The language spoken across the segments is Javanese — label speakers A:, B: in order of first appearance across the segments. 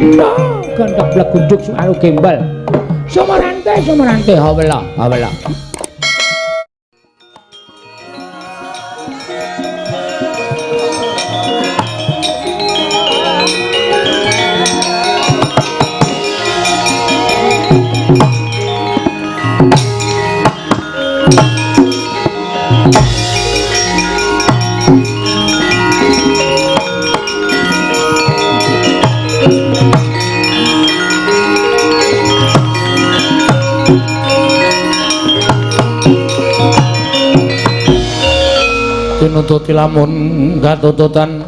A: Gendhok blegunduk suaru gembel. Sumarante sumarante hawela hawela. Tinututi lamun katututan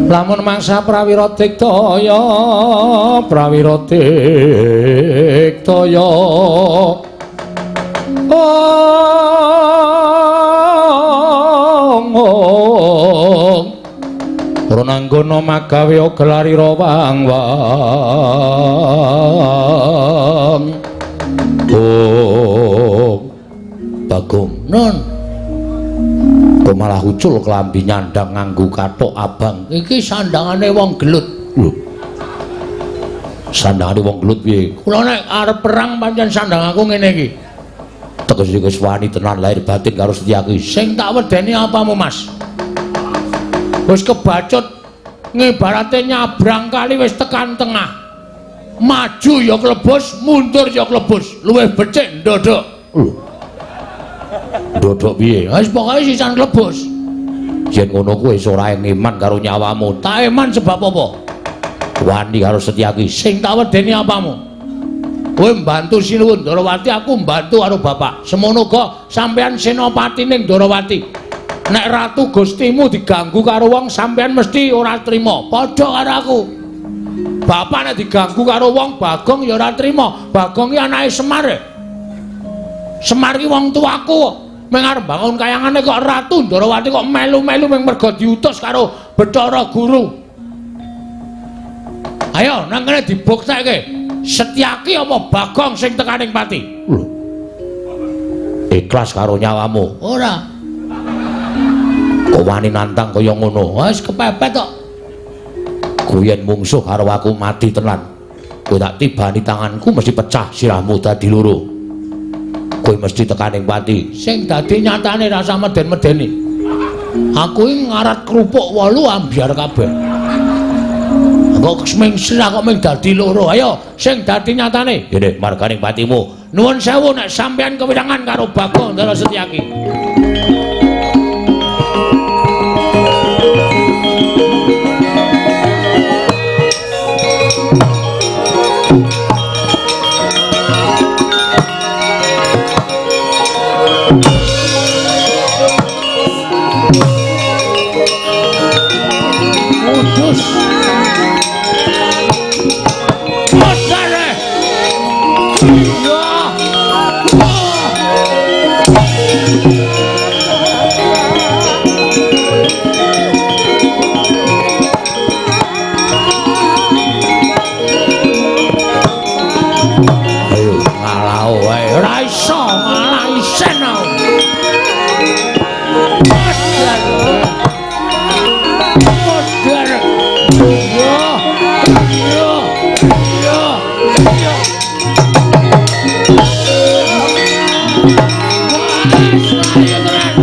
A: lamun mangsa prawira diktaya prawira diktaya ong ong Ronanggana magawe gelarira wang wang ong Bagong nun kok malah ucul klambi nyandang nganggo kathok abang. Iki sandangane wong gelut. Lho. Sandangane wong gelut piye? Kula nek arep perang pancen sandang aku ngene iki. Tegese wis wani tenan lahir batin karo Setyaki. Sing tak wedeni apamu, Mas? Wis kebacut ngibarate nyabrang kali wis tekan tengah. Maju ya klebus, mundur ya klebus. Luwih becik ndodok. Lho. Ndodok piye? Wis pokoke sisan klebus. Yen ngono kuwi wis ora eman karo nyawamu. Tak eman sebab apa? Wani karo Setyaki. Sing tak wedeni apamu? Kowe mbantu Sinuwun Ndorowati, aku mbantu karo bapak. Semono uga sampeyan senopati ning Ndorowati. Nek ratu Gustimu diganggu karo wong, sampeyan mesti ora trima. Padha karo aku. Bapak nek diganggu karo wong, Bagong ya ora trima. Bagong ki anake Semar. Semar ki wong tuaku. Meng arep bangun kayangane kok Ratu Ndorowati kok melu-melu meng merga diutus karo Bathara Guru. Ayo nang kene dibuktekke. Setyaki apa Bagong sing tekaning pati? Lho. Ikhlas karo nyawamu? Ora. Kok wani nantang kaya ngono? Wis kepepet kok. Kuwi yen mungsuh karo aku mati tenan. Kowe tak tibani tanganku mesti pecah sirahmu dadi loro. Kowe mesti tekaning pati. Sing dadi nyatane rasa meden-medeni. Aku iki ngarat kerupuk 8 ambyar kabeh. Kok ming sirah kok ming dadi loro. Ayo sing dadi nyatane. Ngene marganing patimu. Nuwun sewu nek sampeyan kewirangan karo Bagong Ndara Setyaki. Kudus. Modare. Ya. Ayo ngalah wae. Ora iso, malah isen aku. Modar. Yo. Yo. Yo. Yo. Ayo tenan.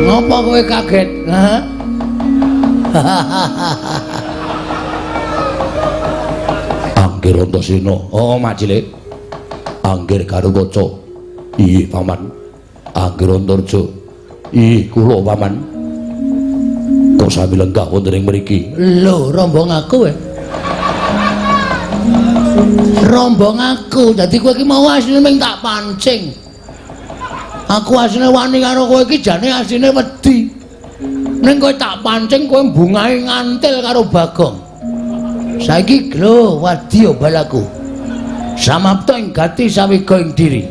A: Ngopo kowe kaget? Hah? Anggir Antasena. Oh, Mak Cilik. Anggir Garukaca. Iya, Paman. Anggir Antarja. Iya, kula Paman. Kok sami lenggah wonten ing mriki? Lho, rombong aku e. Rombong aku, dadi kowe iki mau asline mung tak pancing. Aku asline wani karo kowe iki jane asline wedi. Ning kowe tak pancing kowe bungahe ngantil karo Bagong. Saiki lho wadya balaku. Samapta ing gati sawiga ing diri.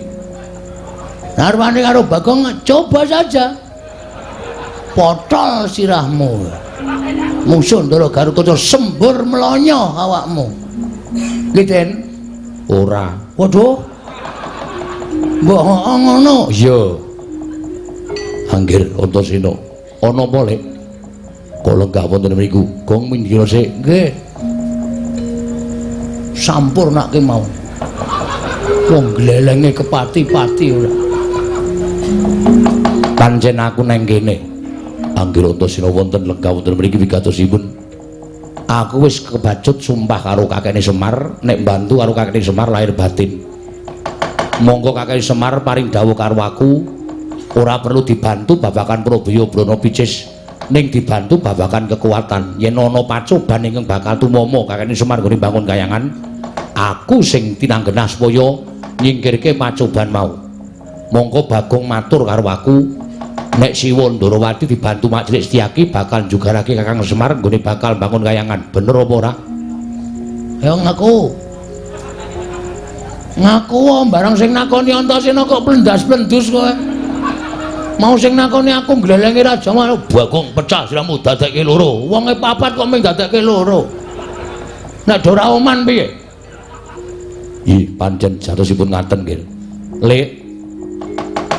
A: Narwane karo Bagong coba saja. Potol sirahmu. Musuh Ndara Garukaca sembur mlonyo awakmu. Nggih, Den.
B: Ora.
A: Waduh. Mbok ngono.
B: Iya. Anggir Antasena. Ana apa, Lek? Kok lenggah wonten mriku? Gong minggir sik.
A: Nggih. Sampurnake mau. Wong glelenge kepati-pati ora.
B: Pancen aku nang kene. Anggir Antasena wonten lenggah wonten mriki wigatosipun. Aku wis kebacut sumpah karo kakekne Semar nek mbantu karo kakekne Semar lahir batin. Monggo kakekne Semar paring dawuh karo aku ora perlu dibantu babagan Probaya Brana Picis ning dibantu babagan kekuatan. Yen ana pacoban ingkang bakal tumama kakekne Semar nggone bangun kayangan, aku sing tinanggenah supaya nyingkirke pacoban mau. Monggo Bagong matur karo aku nek Siwa Ndarawati dibantu Mak Cilik Setyaki bakal njugarake Kakang Semar nggone bakal bangun kayangan. Bener apa ora?
A: Ya ngaku. Ngaku barang sing nakoni Antasena kok plendas-plendus kowe. Mau sing nakoni aku glelenge raja mau
B: Bagong pecah siramu dadekke loro.
A: Wonge papat kok mung dadekke loro. Nek do ora oman piye?
B: Ih, pancen jatosipun ngaten nggih. Lek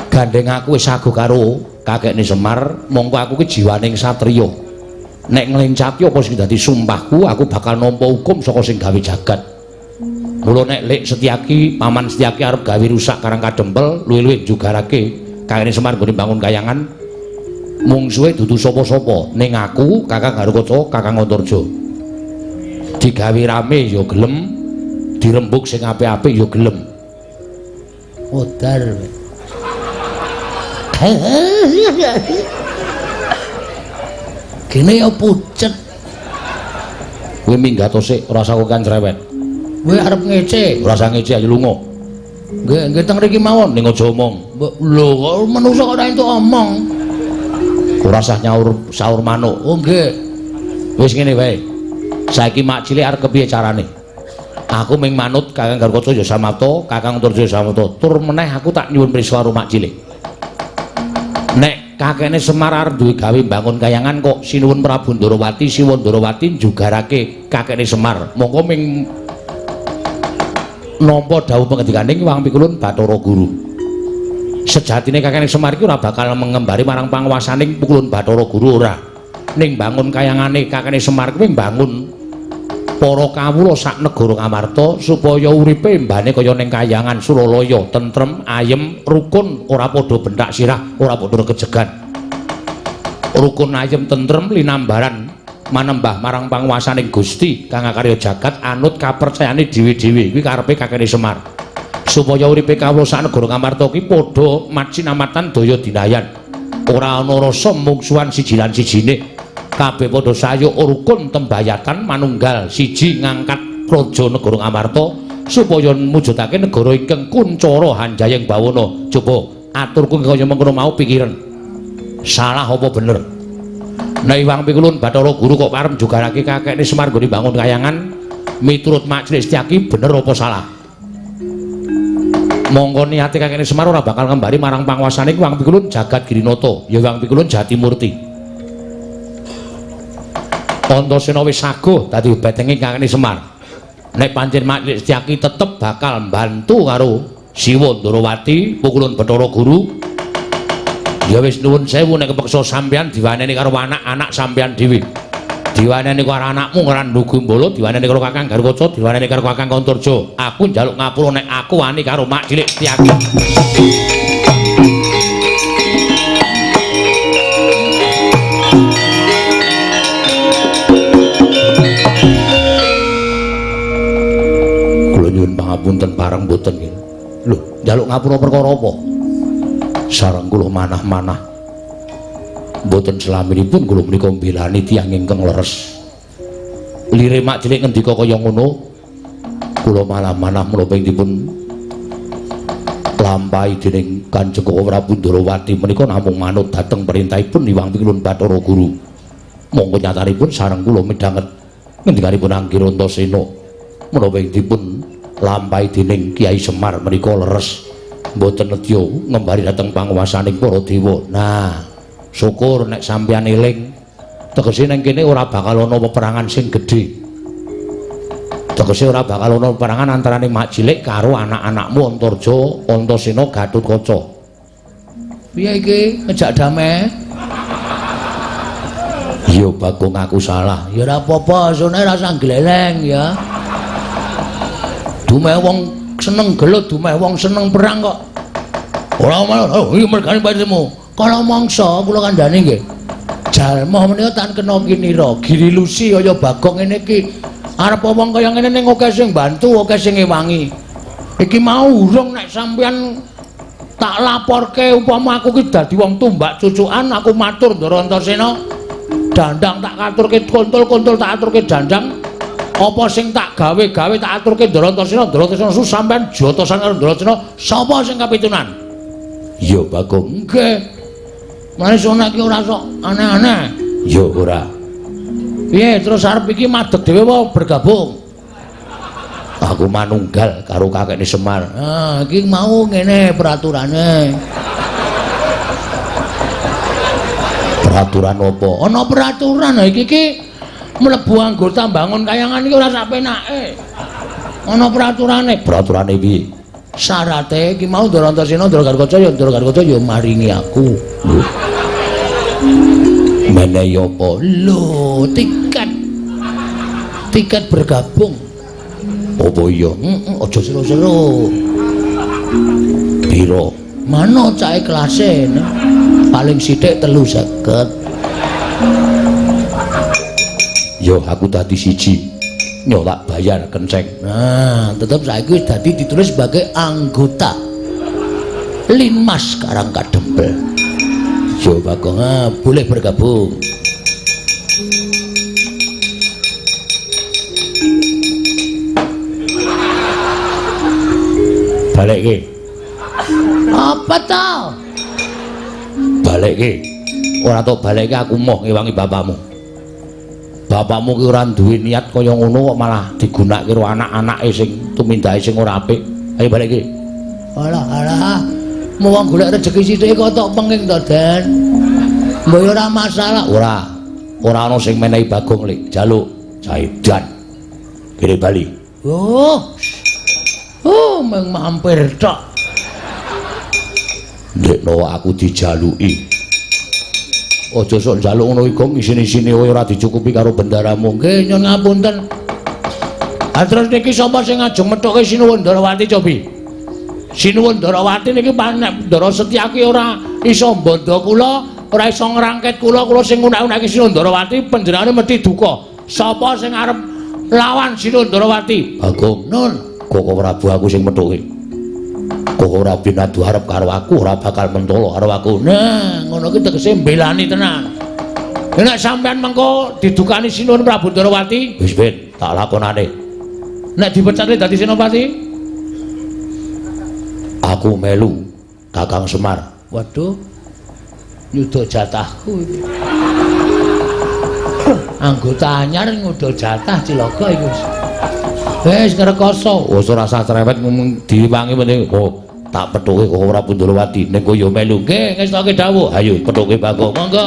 B: gandeng aku wis sago karo kakekne Semar, mongko aku ki jiwaning satriya. Nek nglencati apa sing dadi sumpahku, aku bakal nampa hukum saka sing gawe jagat. Mula nek Lek Setyaki, Paman Setyaki arep gawe rusak Karang Kadempel, luwih-luwih njugarake kakekne Semar nggone bangun kayangan, mungsuhe dudu sapa-sapa, ning aku, Kakang Garukaca, Kakang Antarja. Digawe rame ya gelem, dirembug sing apik-apik ya gelem.
A: Modar. Gene ya pucet.
B: Kowe minggat sik, ora usah kokan cerewet.
A: Kowe arep ngece,
B: ora usah ngece ayo lunga.
A: Nggih, nggih teng mriki mawon.
B: Ning aja omong.
A: Lho, kok manungsa kok ora entuk omong.
B: Ora usah nyaur saur manuk.
A: Oh nggih.
B: Wis ngene wae. Saiki Mak Cilik arep kepiye carane? Aku ming manut Kakang Garukaca ya samapta, Kakang Antarja ya samapta. Tur meneh aku tak nyuwun prisa karo Mak Cilik. Nek kakekne Semar arep duwe gawe mbangun kayangan kok sinuwun Prabu Ndarawati, Siwa Ndarawati njugarake kakekne Semar. Monggo ming nampa dawuh pangendikaning Hyang Pikulun Bathara Guru. Sejatine kakekne Semar iki ora bakal mengembari marang panguwasaning Pikulun Bathara Guru ora. Ning bangun kayangane kakekne Semar kuwi mbangun para kawula sak negara Ngamarta supaya uripe mbane kaya ning kayangan Suralaya, tentrem, ayem, rukun, ora padha benthak sirah, ora padha regejegan. Rukun, ayem, tentrem linambaran manembah marang panguwasaning Gusti kang akarya jagat anut kapercayane dhewe-dhewe. Kuwi karepe kakekne Semar. Supaya uripe kawula sak negara Ngamarta ki padha macinamatan daya dinayan. Ora ana rasa mungsuhan siji lan sijine. Kabeh padha sayuk rukun tembayatan manunggal siji ngangkat praja negara Ngamarta supaya mujudake negara ingkang kuncara hanjayeng bawana. Coba aturku kaya mengkono mau pikiran. Salah apa bener? Nek Hyang Pikulun Bathara Guru kok parem jugarake kakekne Semar nggone bangun kayangan miturut Mak Cilik Setyaki bener apa salah? Mongko niate kakekne Semar ora bakal ngembari marang panguwasane Hyang Pikulun Jagat Girinata, ya Hyang Pikulun Jatimurti. Antasena wis saguh dadi betenge kakekne Semar. Nek pancen Mak Cilik Setyaki tetep bakal mbantu karo Siwa Ndarawati Pukulun Bathara Guru, ya wis nuwun sewu nek kepeksa sampeyan diwaneni karo anak-anak sampeyan dhewe. Diwaneni karo anakmu Randhu Gumbala, diwaneni karo Kakang Garukaca, diwaneni karo Kakang Antarja. Aku njaluk ngapura nek aku wani karo Mak Cilik Setyaki. Kula nyuwun pangapunten pareng mboten nggih. Lho, njaluk ngapura perkara apa? Sareng kula manah-manah. Mboten selaminipun kula menika mbelani tiyang ingkang leres. Lire Mak Cilik ngendika kaya ngono,
A: Kula malah manah menapa ing dipun lampahi dening Kanjeng Koko Prabu Ndrawati menika namung manut dhateng perintahipun Hyang Pikulun Bathara Guru. Monggo nyatanipun sareng kula midhanget ngendikanipun Angger Antasena menapa ing dipun lampahi dening Kyai Semar menika leres mboten nedya ngembari dhateng panguwasaning para dewa. Nah, syukur nek sampeyan eling. Tegese nang kene ora bakal ana peperangan sing gedhe. Tegese ora bakal ana peperangan antarane Mak Cilik karo anak-anakmu Antarja, Antasena, Gatotkaca. Piye iki ngejak damai? Iya Bagong, aku salah. Ya ora apa-apa, sone ora usah gleleng ya. Dumeh wong seneng gelut, dumeh wong seneng perang kok. Ora malah, oh iki mergane patimu. Kala mangsa kula kandhani nggih. Jalma menika tan kena kinira, girilusi kaya Bagong ngene iki. Arep wong kaya ngene ning akeh sing bantu, akeh sing ngewangi. Iki mau urung nek sampeyan tak laporke upama aku ki dadi wong tumbak cucukan, aku matur Ndara Antasena. Dandang tak katurke kontol-kontol tak aturke dandang. Apa sing tak gawe-gawe tak aturke Ndara Antasena, Ndara Antasena sampeyan jotosan karo Ndara Antasena, sapa sing kapitunan? Iya Bagong, nggih. Mane sono iki ora sok aneh-aneh. Ya ora. Piye terus arep iki madeg dhewe apa bergabung? Aku manunggal karo kakekne Semar. Ah, iki mau ngene peraturane. Peraturan apa? Ana peraturan. Ha iki iki mlebu anggota bangun kayangan iki ora sak penake. Ana peraturane. Peraturane piye? Syarate iki mau Ndara Antasena, Ndara Gatotkaca ya Ndara Gatotkaca ya maringi aku. Lho. Menehi apa? Lho, tiket. Tiket bergabung. Apa iya? Heeh, aja seru-seru. Piro? Mano cahe kelase. Paling sithik 350. Yo aku dadi siji. Yo tak bayar kenceng. Nah, tetep saiki wis dadi ditulis sebagai anggota Linmas Karang Kadempel. Yo Bagong, boleh bergabung. Balekke. Apa to? Balekke. Ora tok balekke aku moh ngewangi bapakmu. Bapakmu ki ora duwe niat kaya ngono kok malah digunakake karo anak-anake sing tumindake sing ora apik. Ayo balekke. Alah alah. Wong golek rejeki sithik kok tok penging to, Den. Mbok ora masalah. Ora. Ora ana sing menehi Bagong lek jaluk saidan. Kene bali. Oh. Oh, mung mampir tok. Ndekno aku dijaluki. Aja sok njaluk ngono iki, Gong, isin-isine ora dicukupi karo bendaramu. Nggih, nyun ngapunten. Ha terus niki sapa sing ngajeng methuke Sinuwun Ndarawati cobi? Sinuwun Ndarawati niki nek Ndara Setyaki ora iso mbandha kula, ora iso ngrangket kula, kula sing ngunak-unake Sinuwun Ndarawati panjenengane mesti duka. Sapa sing arep lawan Sinuwun Ndarawati? Bagong. Nun, Koko Prabu aku sing methuke. Koko Prabu nadu arep karo aku ora bakal mentolo karo aku. Nah, ngono ki tegese mbelani tenan. Nek sampean mengko didukani Sinuwun Prabu Ndarawati, wis ben tak lakonane. Nek dipecate dadi senopati, aku melu Kakang Semar. Waduh, nyuda jatahku iki. Anggota anyar nyuda jatah cilaka iki wis. Wis ngrekoso. Wis ora usah cerewet ngomong diwangi meneh. Oh, tak pethuke Koko Prabu Ndarawati. Ning kowe ya melu. Nggih, ngestoke dawuh. Ayo pethuke Bagong. Monggo.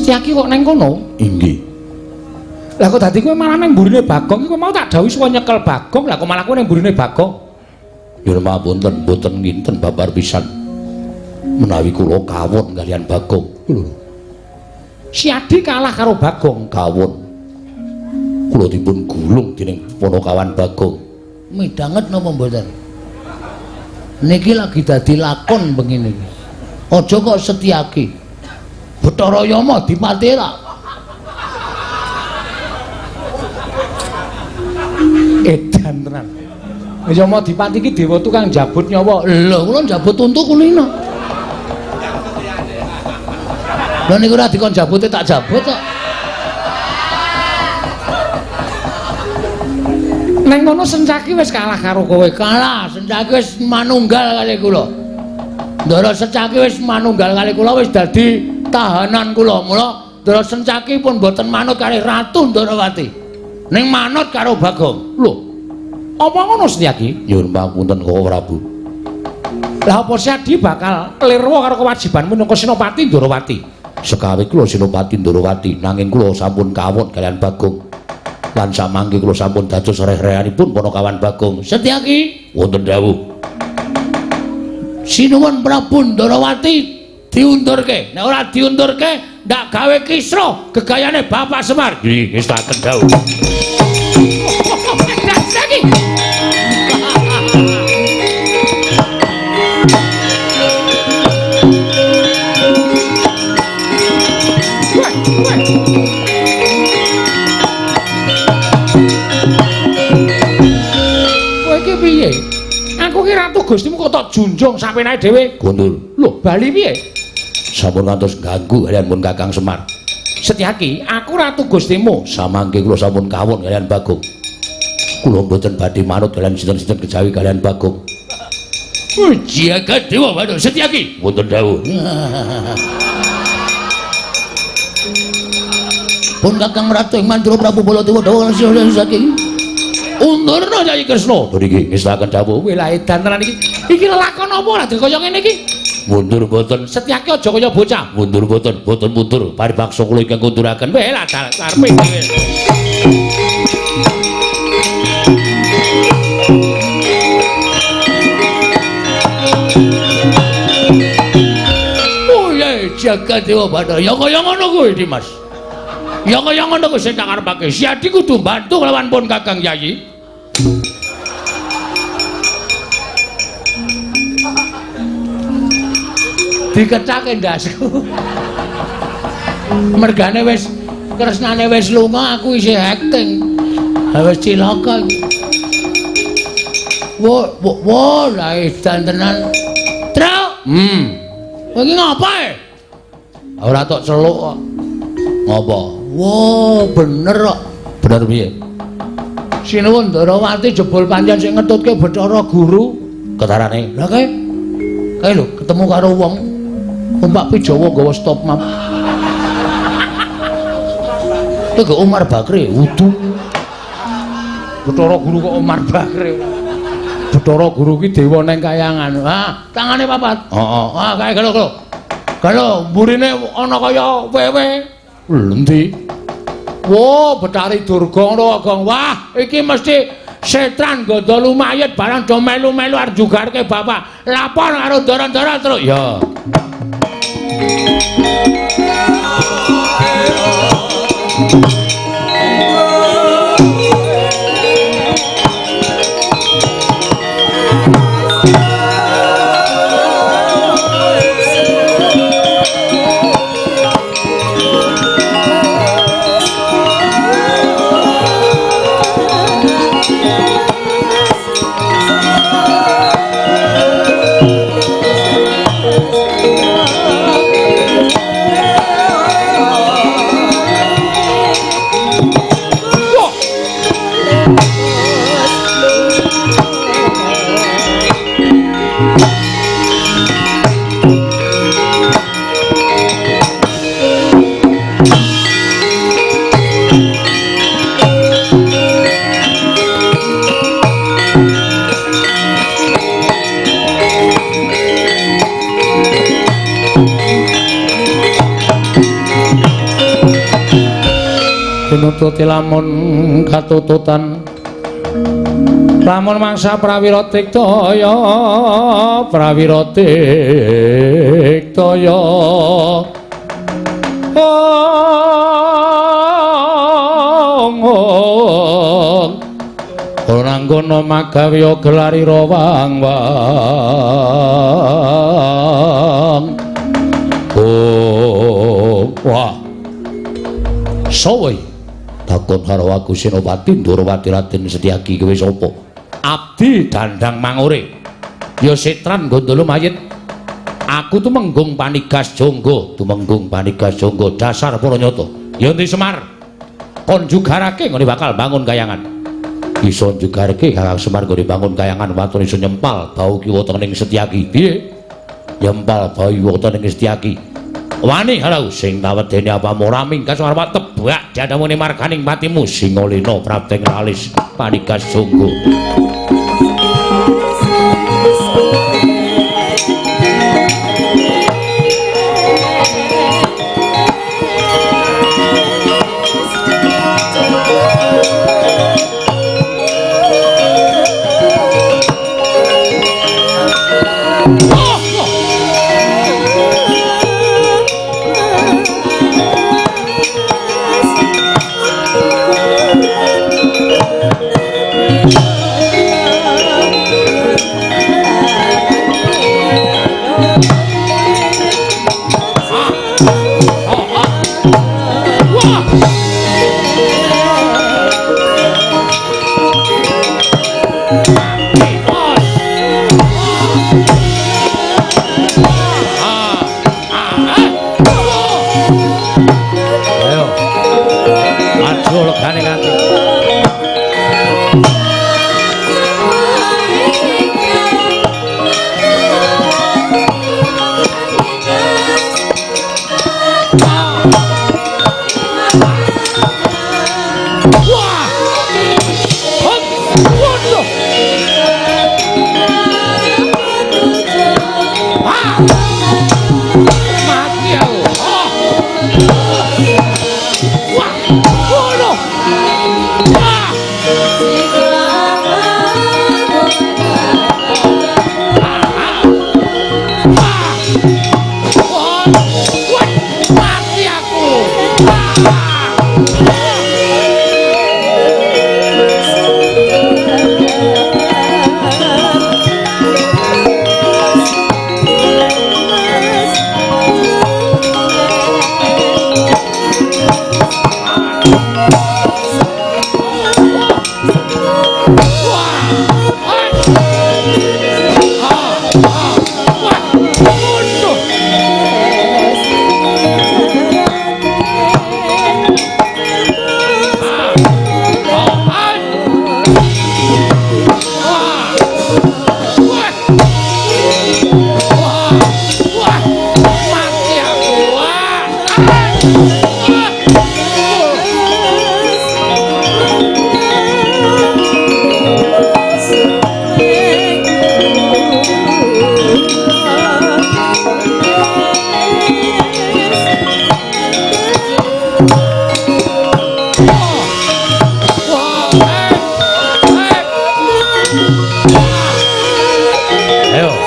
B: Setyaki kok neng kono?
A: Inggih.
B: Lah kok dadi kowe malah nang mburine Bagong iku mau tak dawuhi suwa nyekel Bagong, lah kok malah kowe nang mburine Bagong?
A: Nyuwun pangapunten, mboten nginten babar pisan. Menawi kula kawon kaliyan Bagong. Lho.
B: Siadi kalah karo Bagong.
A: Kawon. Kula dipun gulung dening Panakawan Bagong.
C: Midhanget napa mboten? Niki lagi dadi lakon bengi niki. Aja kok Setyaki. Bathara Yama dipati ra.
B: Edan tenan. Yama dipati iki dewa tukang jabut nyawa.
C: Lho, kula njabut untu kulino. Lho niku ora dikon jabute tak jabut kok.
B: Neng kono Sencaki wis kalah karo kowe.
C: Kalah, Sencaki wis manunggal kali kula. Ndara Sencaki wis manunggal kali kula wis dadi tahanan kula. Mula Ndara Sencaki pun mboten manut kali Ratu Ndarawati. Ning manut karo Bagong.
B: Lho. Apa ngono Setyaki?
A: Nyuwun pangapunten Koko Prabu.
B: Lah apa Siadi bakal lirwa karo kewajibanmu minangka Senopati Ndarawati?
A: Sekawe kula Senopati Ndarawati, nanging kula sampun kawon kaliyan Bagong. Lan samangke kula sampun dados reh-rehanipun Panakawan Bagong.
C: Setyaki,
A: wonten dawuh.
C: Sinuwun Prabu Ndarawati diundurke. Nek ora diundurke, ndak gawe kisruh gegayane Bapak Semar.
A: Nggih, ngestaken dawuh.
B: Setyaki. Kowe iki piye? Aku ki ratu Gustimu kok tok junjung sapenake dhewe.
A: Gondol.
B: Lho, bali piye?
A: Sampun ngantos ganggu kaliyan pun Kakang Semar.
B: Setyaki, aku ratu Gustimu.
A: Samangke kula sampun kawon kaliyan Bagong. Kula mboten badhe manut kaliyan sinten-sinten kejawi kaliyan Bagong.
C: Jagat Dewa Bathara Setyaki.
A: Wonten dawuh.
C: Pun Kakang Ratu ing Mandura Prabu Baladewa Dawa Setyaki.
B: Undurna Kyai Kresna.
A: Niki ngestaken dawuh.
B: Kowe lah edan tenan iki. Iki lelakon apa ora kaya ngene iki?
A: Mundur mboten.
B: Setyaki aja kaya bocah.
A: Mundur mboten, mboten mundur. Paribaksa kula ingkang kunduraken.
B: Weh lah karepe dhewe.
C: Oh ya Jagat Dewa Bathara. Ya kaya ngono kuwi Dimas. Ya kaya ngono kuwi sing tak karepake. Siadi kudu bantu kelawan pun Kakang Yayi. Dikecake ndasku. Mergane wis kresnane wis lunga, aku isih acting. Ha wis cilaka iki. Wo wo wo lah edan tenan. Truk. Kowe iki ngapa e?
A: Ora tok celuk kok. Ngapa?
C: Wo, bener kok.
A: Bener piye?
C: Sinuwun Ndarawati jebul pancen sing ngetutke Bathara Guru.
A: Ketarane.
C: Lah kae. Kae lho ketemu karo wong numpak Pijawa nggawa stop map. Iku Umar Bakri wudu.
B: Bathara Guru kok Umar Bakri. Bathara Guru ki dewa neng kayangan.
C: Ah, tangane papat.
A: Heeh.
C: Ah, kae gelo gelo. Gelo mburine ana kaya wewe.
B: Endi? Wo, Bathari Durga ngono Gong. Wah, iki mesti setran ganda lumayet barang do melu-melu arep jugarke bapak. Lapor karo ndara-ndara terus.
A: Ya.
B: Nututi lamun katututan lamun mangsa prawira tiktaya prawira tiktaya ong ora nggono magawe gelarira wang wang oh wah sowe takon karo aku Senopati Ndorowati Raden Setyaki kowe sapa? Abdi Dandang Mangure. Ya setran gondolo mayit. Aku tumenggung panigas jonggo, tumenggung panigas jonggo dasar para nyata. Ya endi Semar? Kon jugarake nggone bakal bangun kayangan. Iso jugarake Kakang Semar nggone bangun kayangan waton iso nyempal bau kiwa tengening Setyaki. Piye? Nyempal bau kiwa tengening Setyaki. Wani halau sing tawedene apamu ora minggas arep tebak jadamune marganing patimu Singalena prapteng lalis panigas jonggo.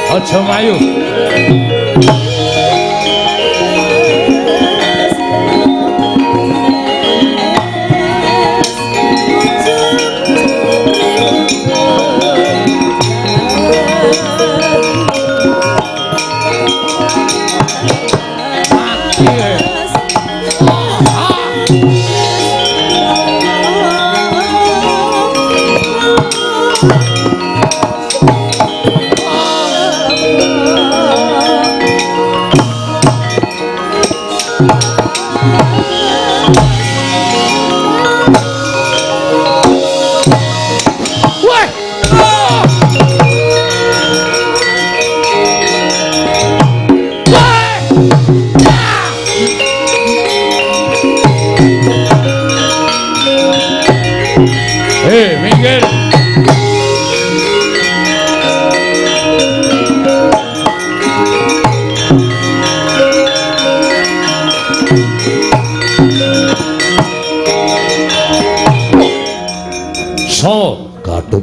B: Aja mayu.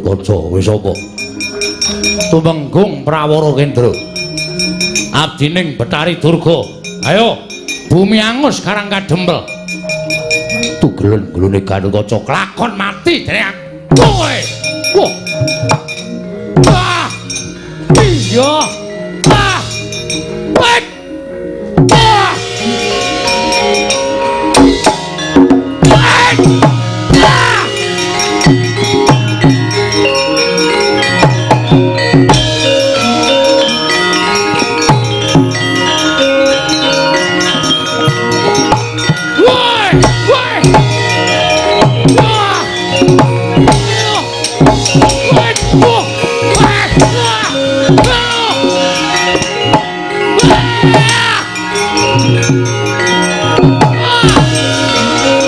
B: Gatotkaca wis apa? Tumenggung Prawara Kendra. Abdining Bathari Durga. Ayo, bumi angus karang kadempel. Tugelen gulune Gatotkaca kelakon mati dene aku. Kowe. Wah. Ah. Iya. Ah. Wek. Ah. Wek. Ah. Woi! Woi! Wah! Woi! Wah! Wah! Wah!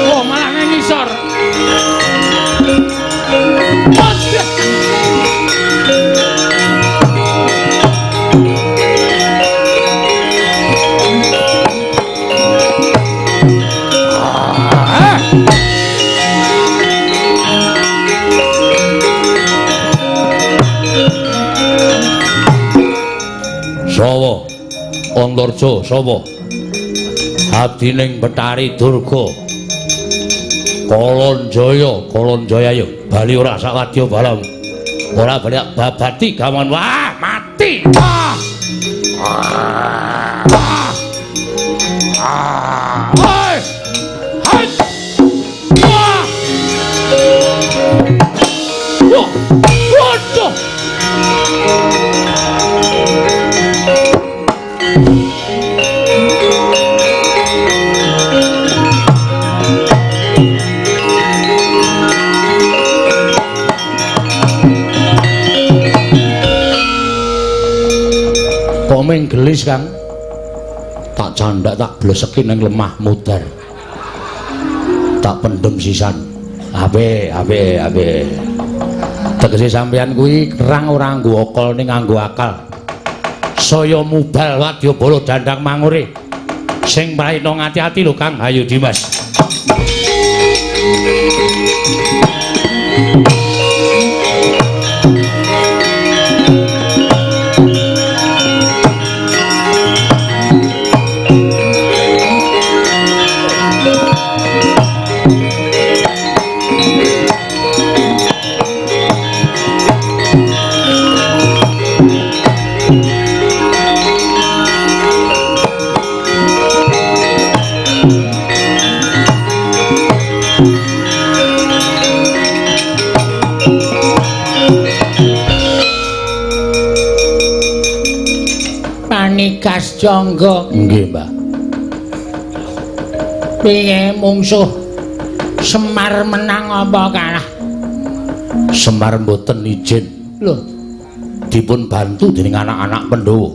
B: Wah, malah nang ngisor. Ah! Sawa Antarja sapa? Abdining Bathari Durga. Kalanjaya, Kalanjaya yo bali ora sawadya balam. Ora bali babati gaman. Wah, mati. Ah. Ah. Ah. Hoi. Hai. Wah. Wah. Waduh. Komeng gelis, Kang. Tak candak tak bleseki ning lemah mudar. Tak pendem sisan. Ape, ape, ape. Tegese sampeyan kuwi kerang ora nganggo akal ning nganggo akal. Saya mubal wadyabala dandang mangure. Sing prayitna ngati-ati lho Kang. Hayu Dimas.
C: Panikas Jangga.
B: Nggih, Mbah.
C: Piye mungsuh Semar menang apa kalah?
B: Semar mboten izin.
C: Lho,
B: dipun bantu dening anak-anak Pandhawa.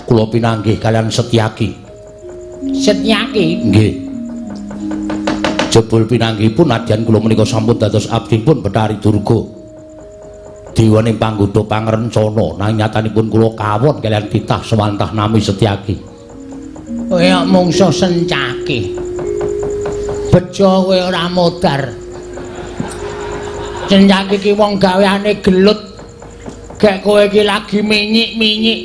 B: Kula pinanggih kalian Setyaki.
C: Setyaki?
B: Nggih. Jebul pinanggihipun nadyan kula menika sampun dados abdipun Bathari Durga. Dewaning panggoda pangrencana nanging nyatanipun kula kawon kaliyan titah sewantah nami Setyaki.
C: Kowe mungsuh Sencaki. Bejo kowe ora modar. Sencaki ki wong gaweane gelut. Gek kowe iki lagi minyik-minyik.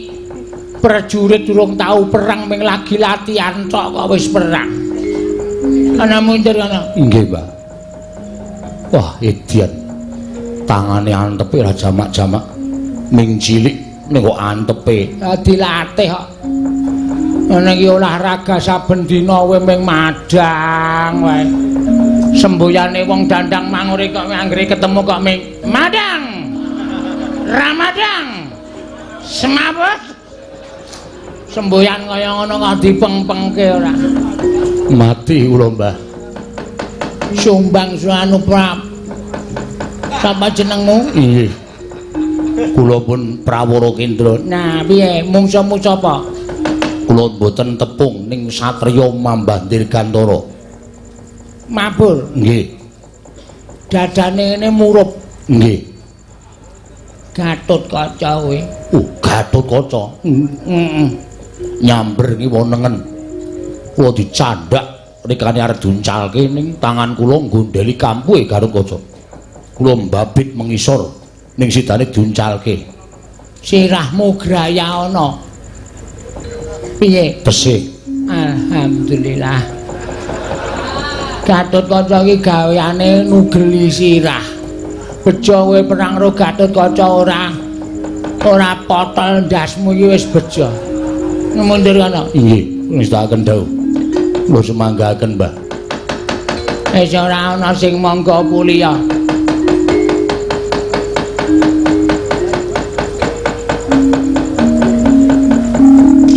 C: Prajurit durung tau perang ming lagi latihan tok kok wis perang. Ana mundur ana.
B: Nggih, Mbah. Wah, edian. Tangane antepe ora jamak-jamak. Ming cilik ning kok antepe.
C: Dilatih kok. Ngene iki olahraga saben dina kowe ming madang wae. Semboyane wong dandang mangure kok anggere ketemu kok ming madang. Ramadang. Semaput. Semboyan kaya ngono kok dipeng-pengke ora.
B: Mati kula, Mbah.
C: Sumbang suanu prap. Sapa jenengmu?
B: Nggih. Kula pun Prawara Kendra.
C: Nah, piye mungsuhmu sapa?
B: Kula mboten tepung ning satriya Mambah Dirgantara.
C: Mabur.
B: Nggih.
C: Dadane ngene murup.
B: Nggih.
C: Gatotkaca kowe.
B: Gatotkaca.
C: Heeh.
B: Nyamber ki wonengen. Kula dicandak rikane arep diuncalke ning tangan kula nggondheli kampuhe Gatotkaca. Kula mbabit mengisor.
A: Ning sidane diuncalke.
C: Sirahmu graya ana. Piye?
A: Tesih.
C: Alhamdulillah. Gatotkaca iki gaweane nugeli sirah. Bejo kowe perang karo Gatotkaca ora. Ora potol ndasmu iki wis bejo. Mundur kono.
A: Inggih, ngestakaken dawuh. Kula semanggaken, Mbah.
C: Wis ora ana sing mangga puliya.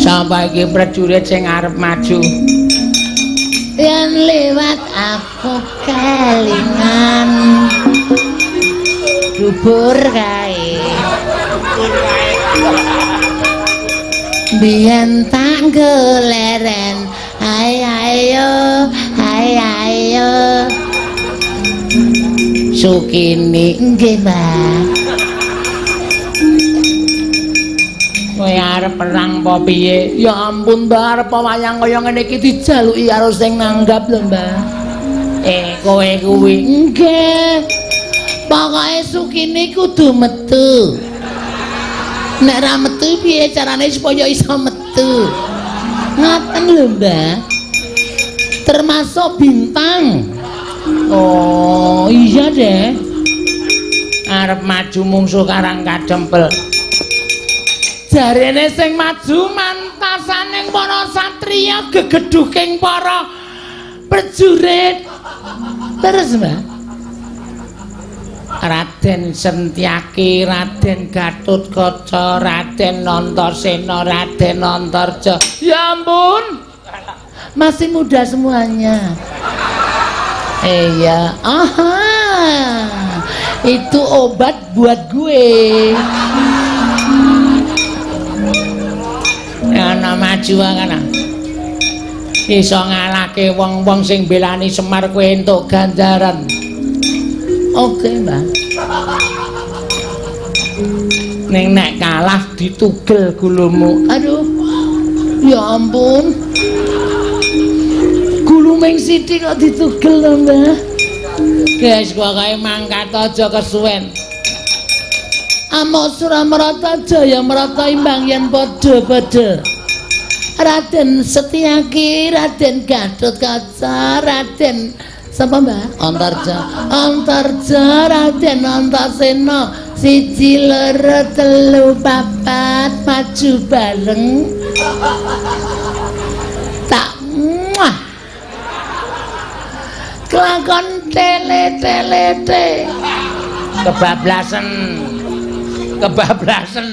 C: Sampai iki prajurit sing arep maju.
D: Yen lewat aku kelingan dubur kae. Biyen tak goleren, hai ayo, hai ayo.
C: Sukini
D: nggih, Mbah.
C: Kowe arep perang apa piye? Ya ampun, Mbah, arep wayang kaya ngene iki dijaluki karo sing nanggap lho, Mbah. Kowe kuwi
D: nggih. Pokoke Sukini kudu metu. Nek ra metu piye carane supaya iso metu? Ngaten lho, Mbah. Termasuk bintang.
C: Oh, iya deh. Arep maju mungsuh Karang Kadempel. Jarene sing maju mantasaning para satriya gegedhuking para prajurit.
D: Terus, Mbah.
C: Raden Sentyaki, Raden Gatotkaca, Raden Antasena, Raden Antarja. Ya ampun.
D: Masih muda semuanya. Iya, aha. Itu obat buat gue.
C: Ana maju kana. Iso ngalahke wong-wong sing belani Semar kowe entuk ganjaran.
D: Oke, Mbah.
C: Ning nek kalah ditugel gulumu.
D: Aduh. Ya ampun. Gulu ming sithik kok ditugel lho, Mbah.
C: Guys, pokoke mangkat aja kesuwen.
D: Amok Suramarata Jaya Marata imbang yen padha-padha. Raden Setyaki, Raden Gatotkaca, Raden sapa, Mbah? Antarja. Antarja, Raden Antasena. 1 2 3 4 maju bareng. Tak muah. Kelakon tele-tele te.
C: Kebablasen. Kebablasen.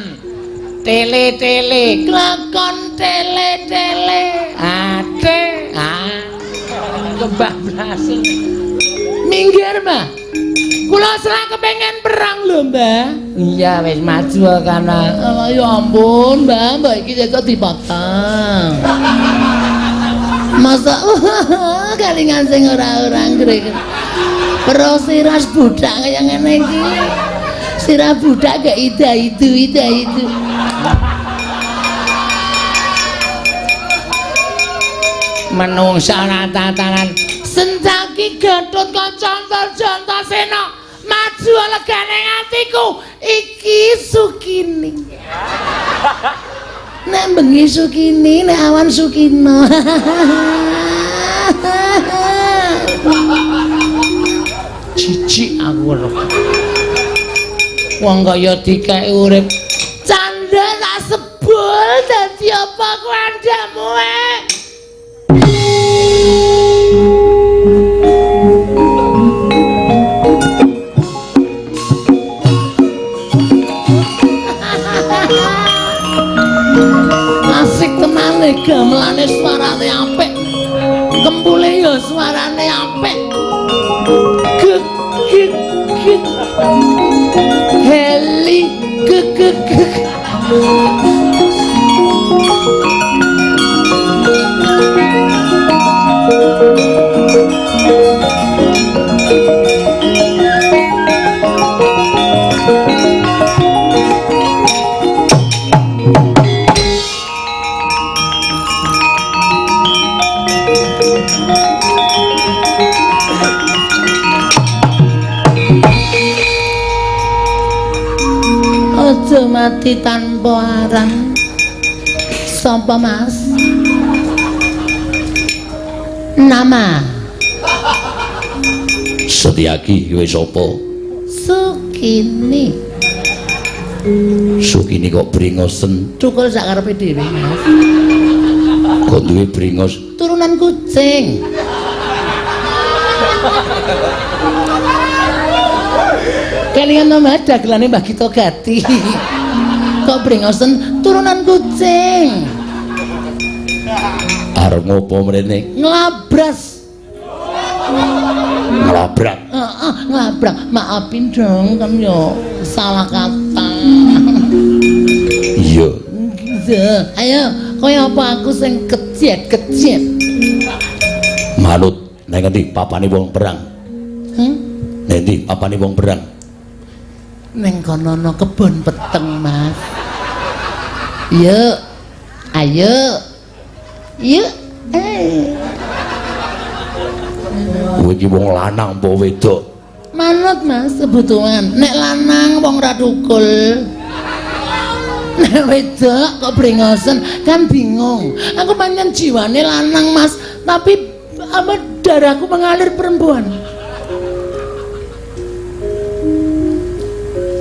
C: Tele-tele.
D: Kelakon tele-tele.
C: Ate. Ah. Kebablasen.
D: Minggir, Mbah. Kula selak kepengen perang lho, Mbah.
C: Iya, wis maju kana.
D: Oh, ya ampun, Mbah, mbah iki kok dipotong. Masa kalingan sing ora-ora ngrek. Pero sirah budak kaya ngene iki. Sirah budak gak ida itu, ida itu.
C: Menungsa ora tatanan.
D: Sencaki Gatotkaca Antarja Antasena maju legane atiku iki Sukini. Nek bengi Sukini, nek awan Sukino.
C: Jijik aku weruh. Wong kaya dikeki urip
D: candha tak sebul dadi apa ku andhamu e. Asik tenan gamelane suarane apik. Kempule ya suarane apik. Gek gek gek. Heli gek gek gek. Dumadi tanpa aran. Sapa Mas? Nama
A: Setyaki kowe sapa?
D: Sukini.
A: Sukini kok bringosen?
D: Cukul sak karepe dhewe, Mas.
A: Kok duwe bringos?
D: Turunan kucing. Kelingan to Mas dagelane Mbah Gito Gati. Kok bringosen turunan kucing.
A: Arep ngopo mrene?
D: Nglabras.
A: Nglabrak.
D: Heeh, nglabrak. Maafin dong kan yo salah kata.
A: Iya.
D: Ayo, kaya apa aku sing kejet-kejet.
A: Manut nang ngendi papane wong perang? Nang endi papane wong perang?
D: Neng kono ana kebon peteng, Mas. Yuk. Ayo. Yuk.
A: Kowe iki wong lanang apa wedok?
D: Manut, Mas, kebutuhan. Nek lanang wong ra tukul. Nek wedok kok brengosen kan bingung. Aku pancen jiwane lanang, Mas, tapi apa darahku mengalir perempuan.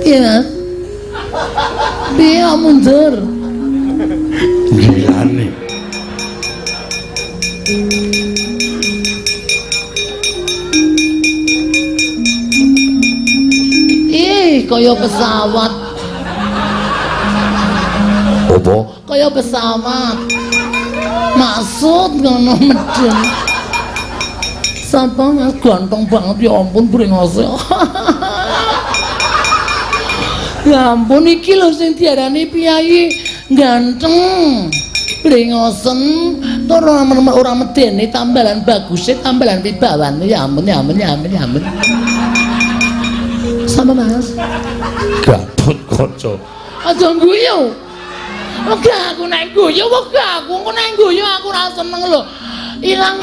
D: Iya, Mas. Piye mundur?
A: Gilane.
D: Ih, kaya pesawat.
A: Apa?
D: Kaya pesawat. Maksud ngono medhen. Sapa Mas ganteng banget ya ampun brengose. Ya ampun iki lho sing diarani piyayi ganteng. Brengosen tur ora medeni tambalan baguse tambalan wibawane ya ampun ya ampun ya ampun ya ampun. Sama Mas.
A: Gatot Kaca.
D: Aja guyu. Wegah aku nek guyu, wegah aku engko nek guyu aku ora seneng lho. Ilang.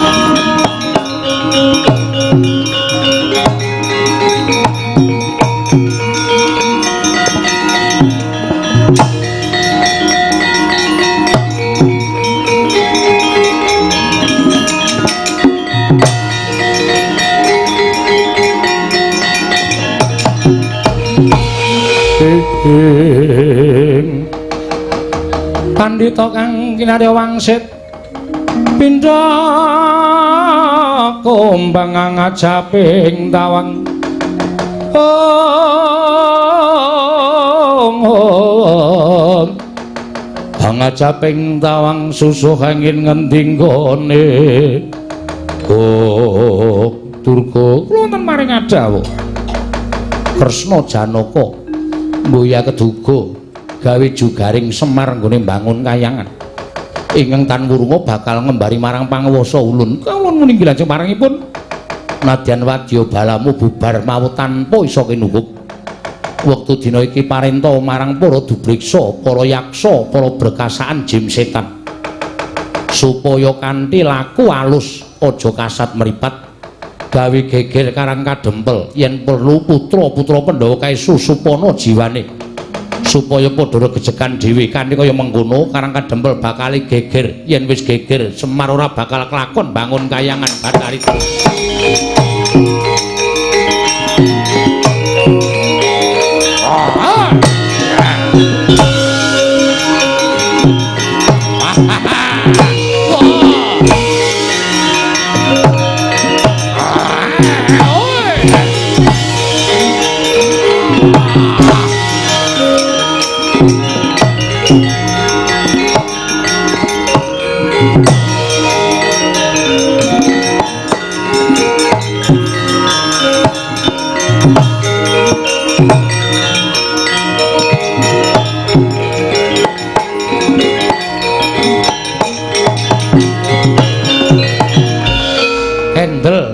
B: Pandhita kang kinarya wangsit pindha kumbang ngajaping tawang. Om om ngajaping tawang susuh angin ngendi nggone. Oh Durga kula wonten maring adawuh Kresna Janaka mboya keduga gawe jugaring Semar nggone mbangun kayangan ingkang tan wurunga bakal ngembari marang panguwasa ulun. Kawula muni lajeng marangipun nadyan wadya balamu bubar mawut tanpa isa kinukup. Wektu dina iki parenta marang para dubriksa, para yaksa, para brekasaan jim setan supaya kanthi laku alus aja kasat mripat gawe geger karang kadempel yen perlu putra-putra Pandhawa kae susupana jiwane supaya padha regejekan dhewe kanthi kaya mengkono karang kadempel bakal geger. Yen wis geger Semar ora bakal kelakon bangun kayangan Bathari.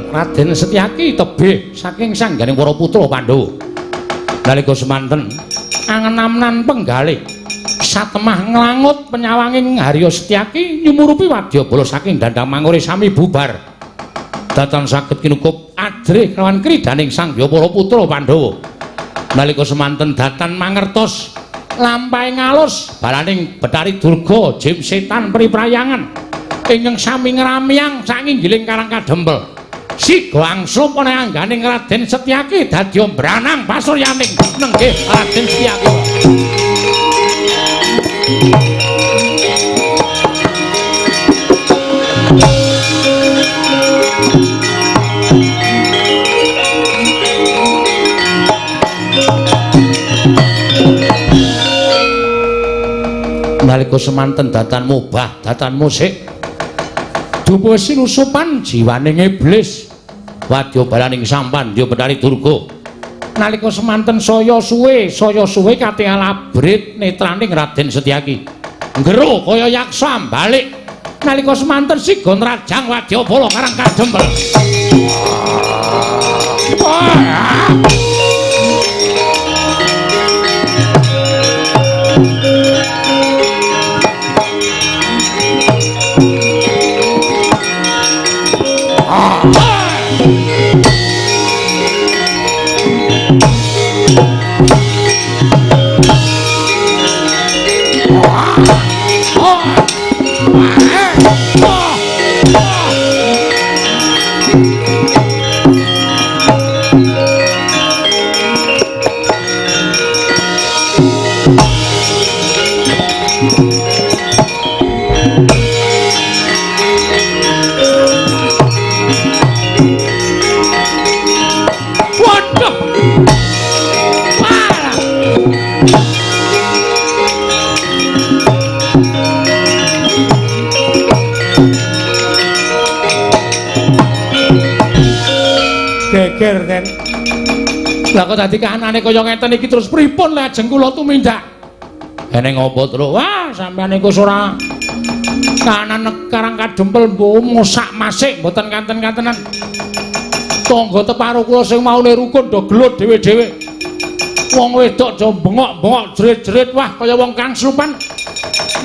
B: Raden Setyaki tebih saking sangganing para putra Pandhawa. Nalika semanten angenamnan penggalih satemah nglangut penyawanging Harya Setyaki nyumurupi wadyabala saking dandang mangure sami bubar. Datan saged kinukup ajrih kelawan kridaning sangya para putra Pandhawa. Nalika semanten datan mangertos Lampahe ngalus balaning Bathari Durga jim setan priprayangan ingkang sami ngramyang sanginggiling Karang Kadempel. Siga angslup ana angganing Raden Setyaki dadi mbranang pasuryaning nenggih Raden Setyaki. Nalika semanten datan mubah, datan musik dupa sinusupan jiwaning iblis wadya balaning sampan ya Bathari Durga. Nalika semanten saya suwe katingal abrit netraning Raden Setyaki nggero kaya yaksa balik. Nalika semanten siga nrajang wadya bala Karang Kadempel.
A: Geger ten.
B: Lah kok dadi kahanane kaya ngeten iki terus pripun lajeng kula tumindak? Eneng apa, Truk? Wah, sampeyan niku ora kahanan Karang Kadempel mbuh mosak masik mboten kanten-kantenan. Tangga teparo kula sing maune rukun do gelut dhewe-dhewe. Wong wedok do bengok-bengok jerit-jerit wah kaya wong kang slupan.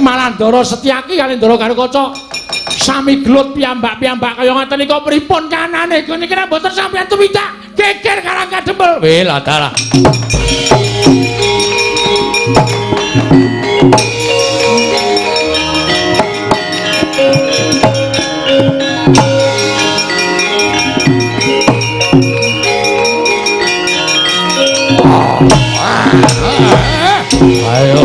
B: Malah Ndara Setyaki kali Ndara Garukaca sami gelut piyambak-piyambak kaya ngaten nika pripun kanane niki nek mboten sampeyan tumindak geger Karang Kadempel. Weh lah dalah. Ayo.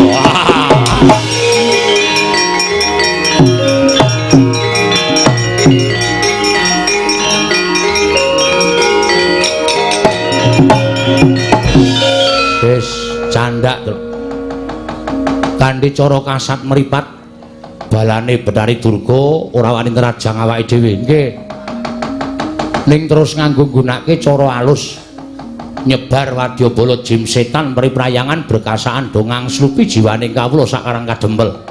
B: Wis candak to. Kanthi cara kasat mripat balane Bathari Durga ora wani nrajang awake dhewe. Nggih. Ning terus nganggo nggunakake cara alus nyebar wadyabala jim setan priprayangan berkasaan do ngangslupi jiwaning kawula sak Karang Kadempel.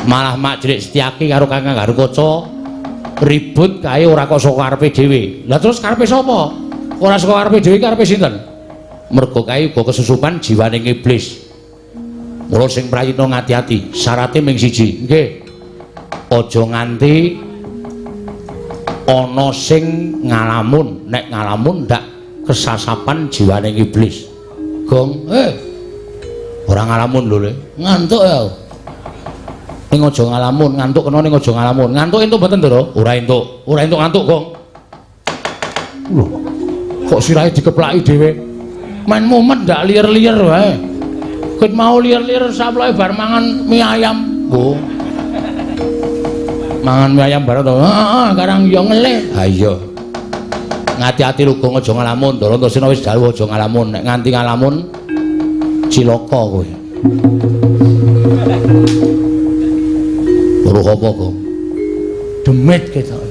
B: Malah Mak Cilik Setyaki karo Kakang Garukaca ribut kae ora kok saka karepe dhewe. Lah terus karepe sapa? Ora saka karepe dhewe karepe sinten? Mergo kae uga kesusupan jiwaning iblis. Mula sing prayitna ngati-ati, syarate ming siji. Nggih. Aja nganti ana sing ngalamun, nek ngalamun ndak kesasapan jiwaning iblis. Gong, ora ngalamun lho, Le.
D: Ngantuk ya.
B: Ning aja ngalamun, ngantuk kena ning aja ngalamun. Ngantuk entuk mboten, Ndara? Ora entuk. Ora entuk ngantuk, Gong. Lho, kok sirahe dikeplaki dhewe?
C: Main mumet ndak liar-liar wae. Ket mau liar-liar saploke bar mangan mie ayam.
B: Oh. Mangan mie ayam bareng to.
C: Heeh, karang yo ngelih.
B: Ha iya. Ngati-ati lho Gong, aja ngalamun. Ndara Antasena wis dawuh aja ngalamun. Nek nganti ngalamun cilaka kowe. Weruh apa, Gong?
C: Demit ketok.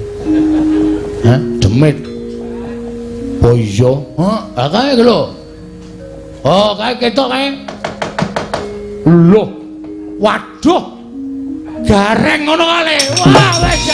B: Hah? Demit. Oh iya.
C: Heeh, kae lho. Oh, kae ketok kae.
B: Loh. Waduh. Gareng ngono kale. Wah, wis.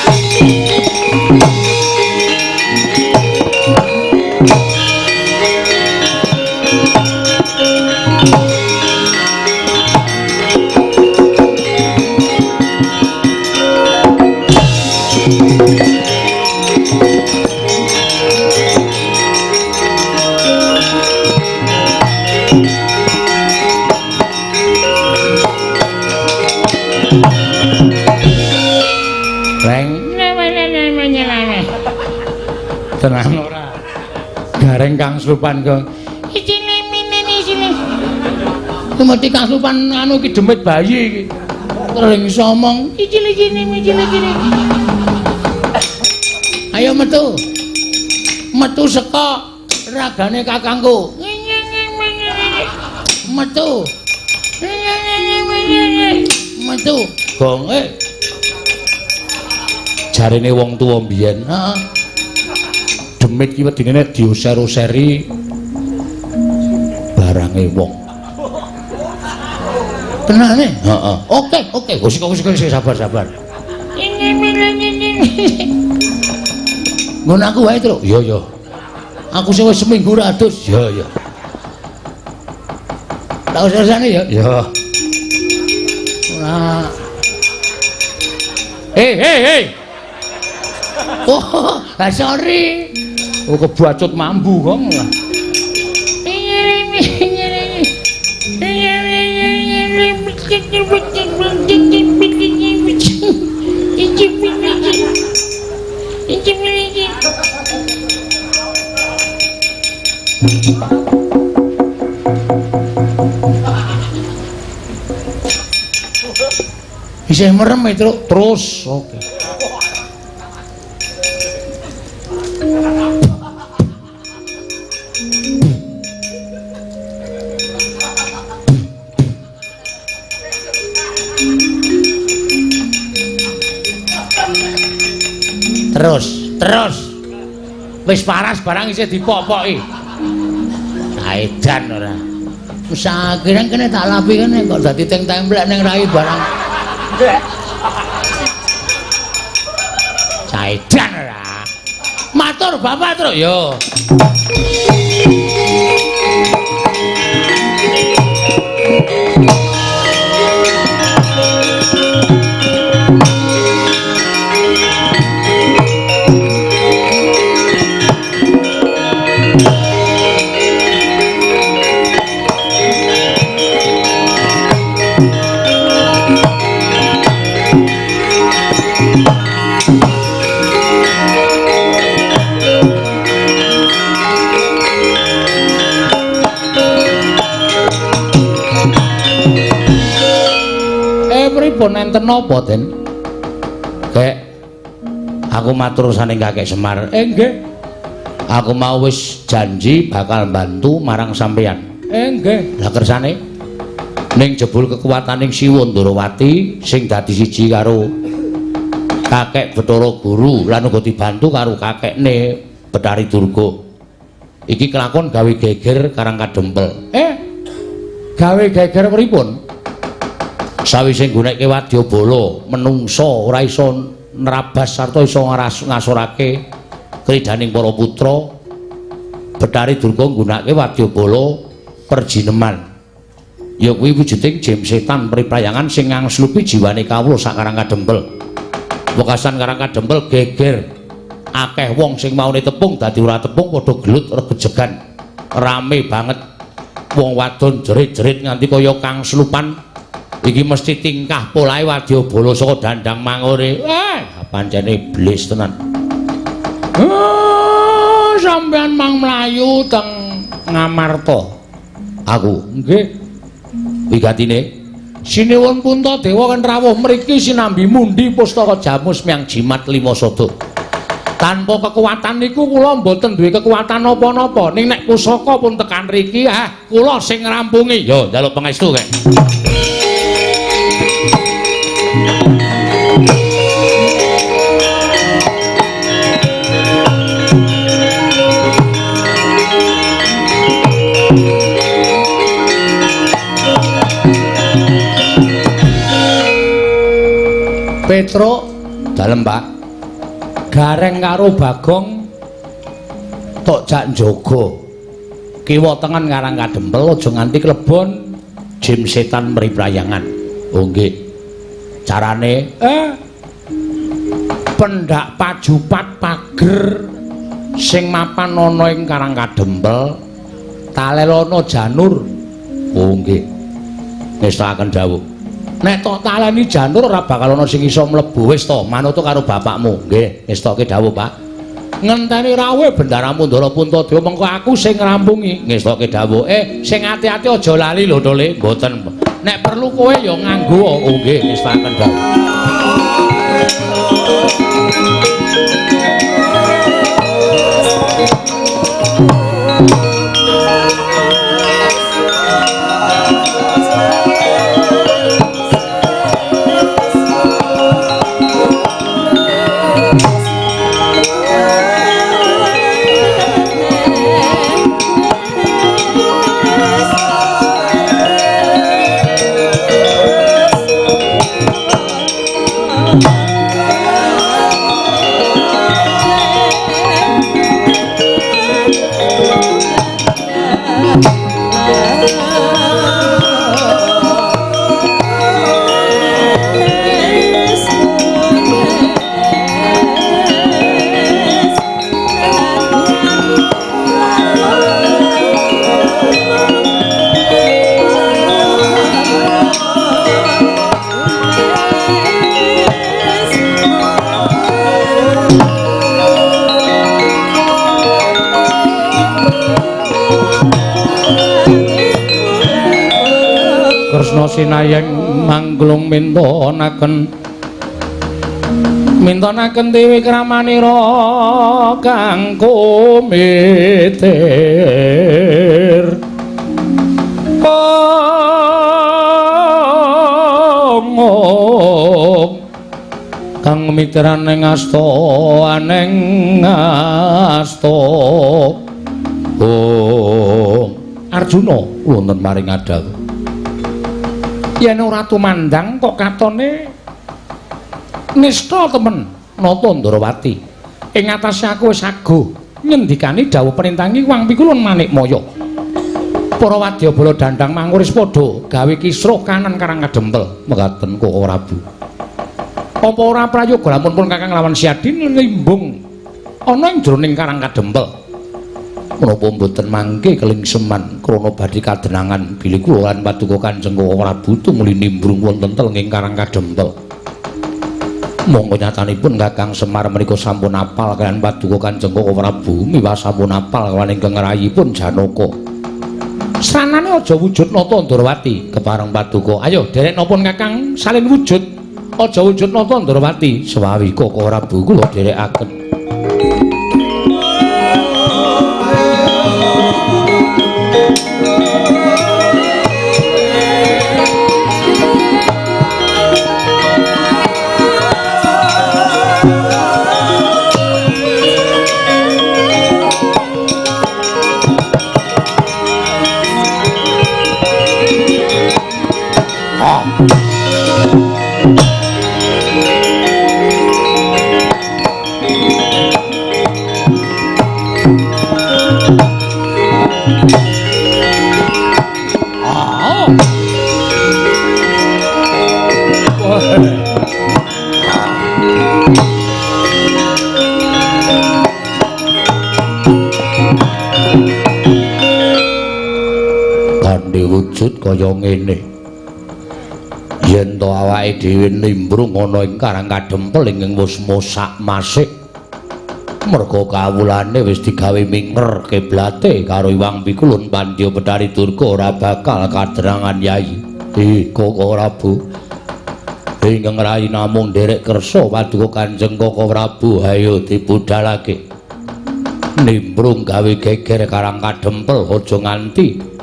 B: Tenang ora. Gareng kang slupan kok.
C: Mesti kang slupan anu iki demit bayi iki. Terus iso omong icili-cili. Ayo metu. Metu saka ragane kakangku. Metu. Metu.
B: Gong jarene wong tuwa mbiyen.
C: Heeh.
B: Demit ki wedine nek diuser-useri barange wong.
C: Tenane?
B: Heeh.
C: Oke, oke.
B: Wis kok sabar-sabar.
C: Nggon aku wae, Truk.
B: Iya, iya.
C: Aku sing wis seminggu ra adus.
B: Iya, iya.
C: Tak usah-usahane ya.
B: Iya.
C: Ora.
B: Hei.
C: Oh, sorry.
B: Oh, kebacut mambu kok.
C: Isih merem itu
B: terus. Oke.
C: Terus. Wis paras barang isih dipopoki. Saedan ora. Wis akhirnya kene tak lapi kene kok dadi teng templek ning rai barang. Saedan ora. Matur Bapak, Truk.
B: Yo. Pripun enten napa, Den? Kek aku matur saning Kakek Semar. Nggih. Aku mau wis janji bakal bantu marang sampeyan. Nggih. Lah kersane ning jebul kekuataning Siwa Ndorowati sing dadi siji karo Kakek Bathara Guru lan uga dibantu karo kakekne Bathari Durga. Iki kelakon gawe geger Karang Kadempel. Gawe geger pripun? Sawise nggunekke wadyabala menungsa ora iso nerabas sarta iso ngasorake kridaning para putra, Bathari Durga nggunakake wadyabala perjineman. Ya kuwi wujuding jim setan priprayangan sing ngangslupi jiwane kawula sak Karang Kadempel. Wekasan Karang Kadempel geger, akeh wong sing maune tepung dadi ora tepung, padha gelut regejegan, rame banget. Wong wadon jerit-jerit nganti kaya kang slupan. Iki mesti tingkah polahe wadyabala saka dandang mangure. Pancene iblis tenan.
C: Sampeyan mang mlayu teng Ngamarta.
B: Aku nggih. Wigatine
C: Sinuwun Puntadewa kan rawuh mriki sinambi mundi pustaka jamus miang jimat lima sada. Tanpa kekuatan niku kula mboten duwe kekuatan napa-napa. Ning nek pusaka pun tekan riki, kula sing ngrampungi.
B: Yo njaluk pangestu kek.
C: Petruk
B: dalem, Pak.
C: Gareng karo Bagong
B: tok jak njaga. Kiwa tengen Karang Kadempel aja nganti klebon jim setan mriprayangan. Oh nggih. Carane
C: pendak pajupat pager sing mapan ana ing Karang Kadempel talelono janur.
B: Oh nggih. Ngestakaken dawuh.
C: Nek tok taleni janur ora bakal ana sing iso mlebu.
B: Wis to, manut karo bapakmu. Nggih, ngestoke dawuh, Pak. Ngenteni rawuhe Bendaramu Ndara Puntadewa mengko aku sing ngrampungi. Ngestoke dawuh, sing ati-ati aja lali lho to Le. Mboten. Nek perlu kowe ya nganggo. Oh nggih, ngestaken dawuh. Kresna sinayeng mangglung mintonaken mintonaken dewi kramanira kang kumitir. Ong kang miteran ing asta aneng asta. Om Arjuna wonten maring adhawuh. Yen ora tumandang kok katone nista temen Nata Ndrawati. Ing atase aku wis aguh ngendikani dawuh perintangi Wang Pikulun Manikmaya. Para wadyabala dandang manguris padha gawe kisruh kanan Karang Kadempel. Mekaten Koko Prabu. Apa ora prayoga lamun pun Kakang lawan Siadi nglimbung ana ing jroning Karang Kadempel. Menapa mboten mangke kelingseman krana badhe kadenangan bilih kula lan paduka Kanjeng Koko Prabu tumuli nimbrung wonten telenging Karang Kadempel. Monggo nyatanipun Kakang Semar menika sampun apal kaliyan paduka Kanjeng Koko Prabu miwah sampun apal kaliyan ingkang rayipun Janaka. Sanane aja wujud Nata Ndrawati kepareng paduka. Ayo derek napa Kakang salin wujud. Aja wujud Nata Ndrawati sewawi Koko Prabu kula derekaken. Wujud kaya ngene yen to awake dhewe nimbrung ana ing Karang Kadempel ingkang wis mosak masik merga kawulane wis digawe minger kiblate karo Iwang Pikulun Pandya Bethari Durga ora bakal kadrangan Yayi. Koko Prabu ingkang rayi namung nderek kersa paduka Kanjeng Koko Prabu ayo dibudalake nimbrung gawe geger Karang Kadempel aja nganti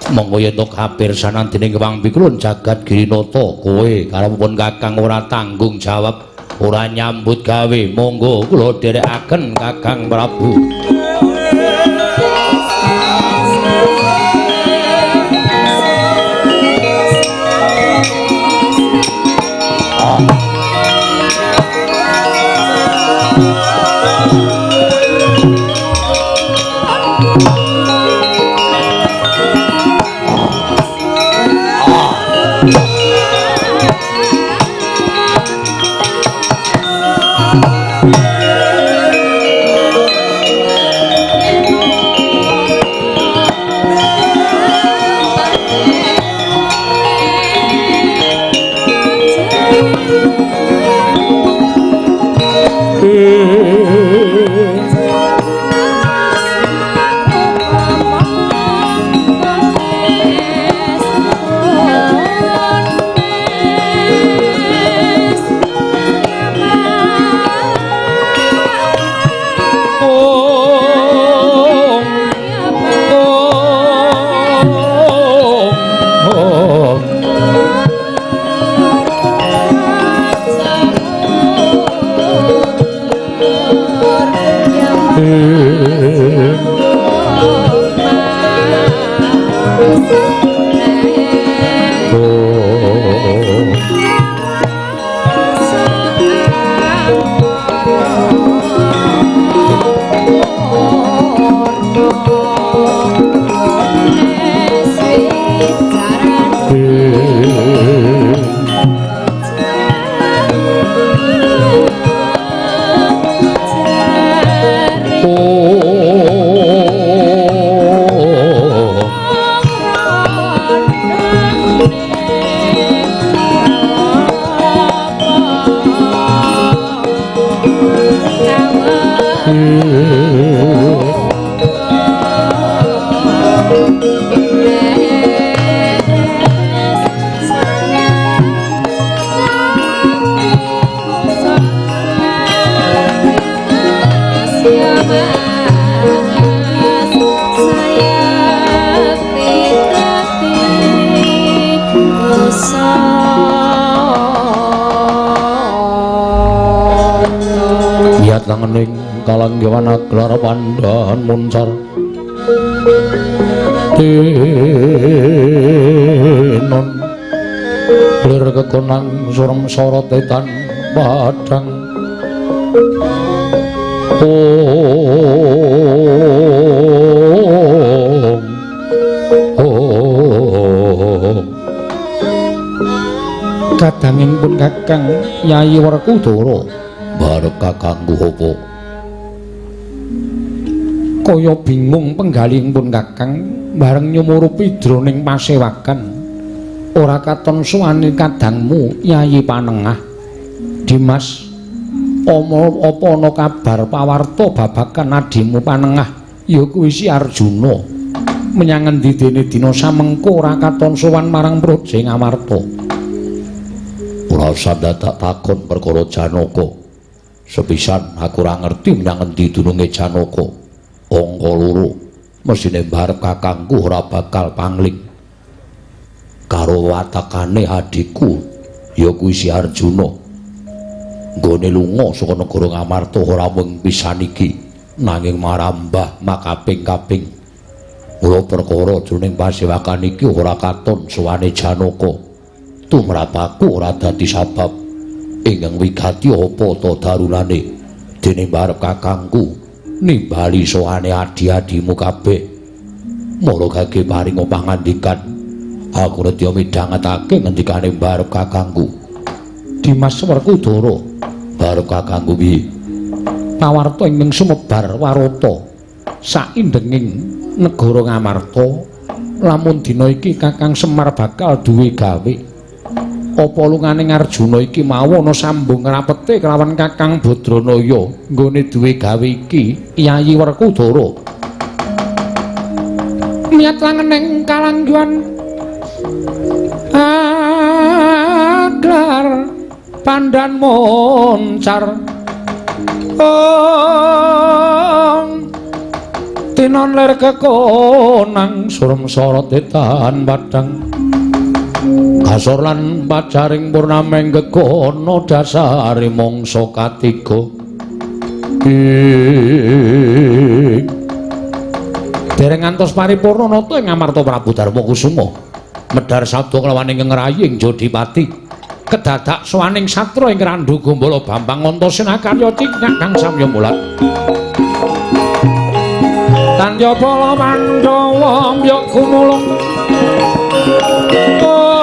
B: monggo yen to kapirsanan dening Wang Pikulun jagat Girinata kowe karepipun Kakang ora tanggung jawab ora nyambut gawe monggo kula dherekaken Kakang Prabu.
A: Langening kalanggawan aglar pandhan muncar tinon lir kekonang surem sorot etan padang om om
B: kadanging pun Kakang Yayi Werkudara
A: barep kakangku apa
B: kaya bingung penggalihing pun Kakang bareng nyumurupi jroning pasewakan ora katon suwane kadangmu Yayi Panengah. Dimas, apa ana kabar pawarta babagan adimu Panengah ya kuwi si Arjuna menyang endi dene dina samengko ora katon sowan marang Praja Ngamarta.
A: Ora usah dadak takon perkara Janaka. Sepisan aku ora ngerti menyang endi dununge Janaka. Angka loro mesine mbarep kakangku ora bakal pangling karo watakane adhiku ya kuwi si Arjuna. Nggone lunga saka negara Ngamarta ora mung pisan iki nanging marambah makaping-kaping. Mula perkara jroning pasewakan iki ora katon sowane Janaka. Tumrap aku ora dadi sabab ingkang wigati apa ta darunane dene mbarep kakangku nimbali sowane adi-adimu kabeh. Mula gage paringa pangandikan aku nedya midhangetake ngendikane mbarep kakangku.
B: Dimas Werkudara,
A: barep kakangku piye?
B: Pawarta ingkang sumebar warata saindenging negara Ngamarta lamun dina iki Kakang Semar bakal duwe gawe. Apa lungane Arjuna iki mau ana sambung rapete kelawan Kakang Badranaya nggone duwe gawe iki Yayi Werkudara. Miyat langening kalangguhan aglar pandan moncar ong tinon lir kekonang
A: surem sorot etan padang kasor lan pajaring purnameng gegono dasare mangsa katiga.
B: Dereng ngantos paripurna nata ing Ngamarta Prabu Darma Kusuma
A: medhar sabda kelawan ingkang ngraying Jodipati
B: kedadak sowaning satra ing Randhu Gombala Bambang Antasena karya ciknyak kang samya mulat. Tandya bala Pandhawa mbya gumulung oh.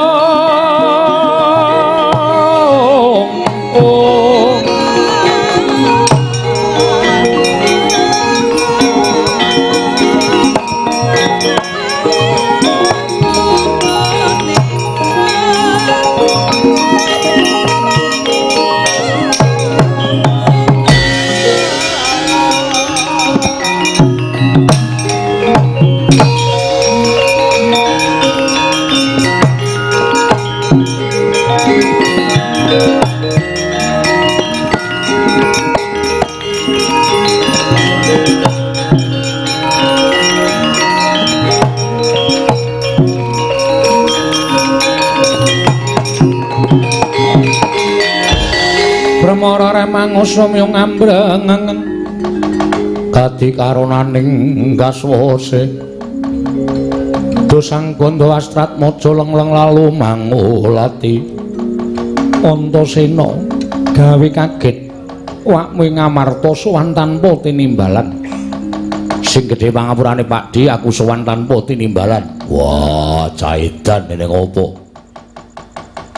B: Brahmara remang usum yung ambreng
A: Kadikaronaning kaswase dosang bandha Astratmaja lengleng lalu mangulati. Antasena gawe kaget wakmu ing Ngamarta sowan tanpa tinimbalan. Sing gedhe pangapurane Pakdhe, aku sowan tanpa tinimbalan. Wah, caidan ning opo?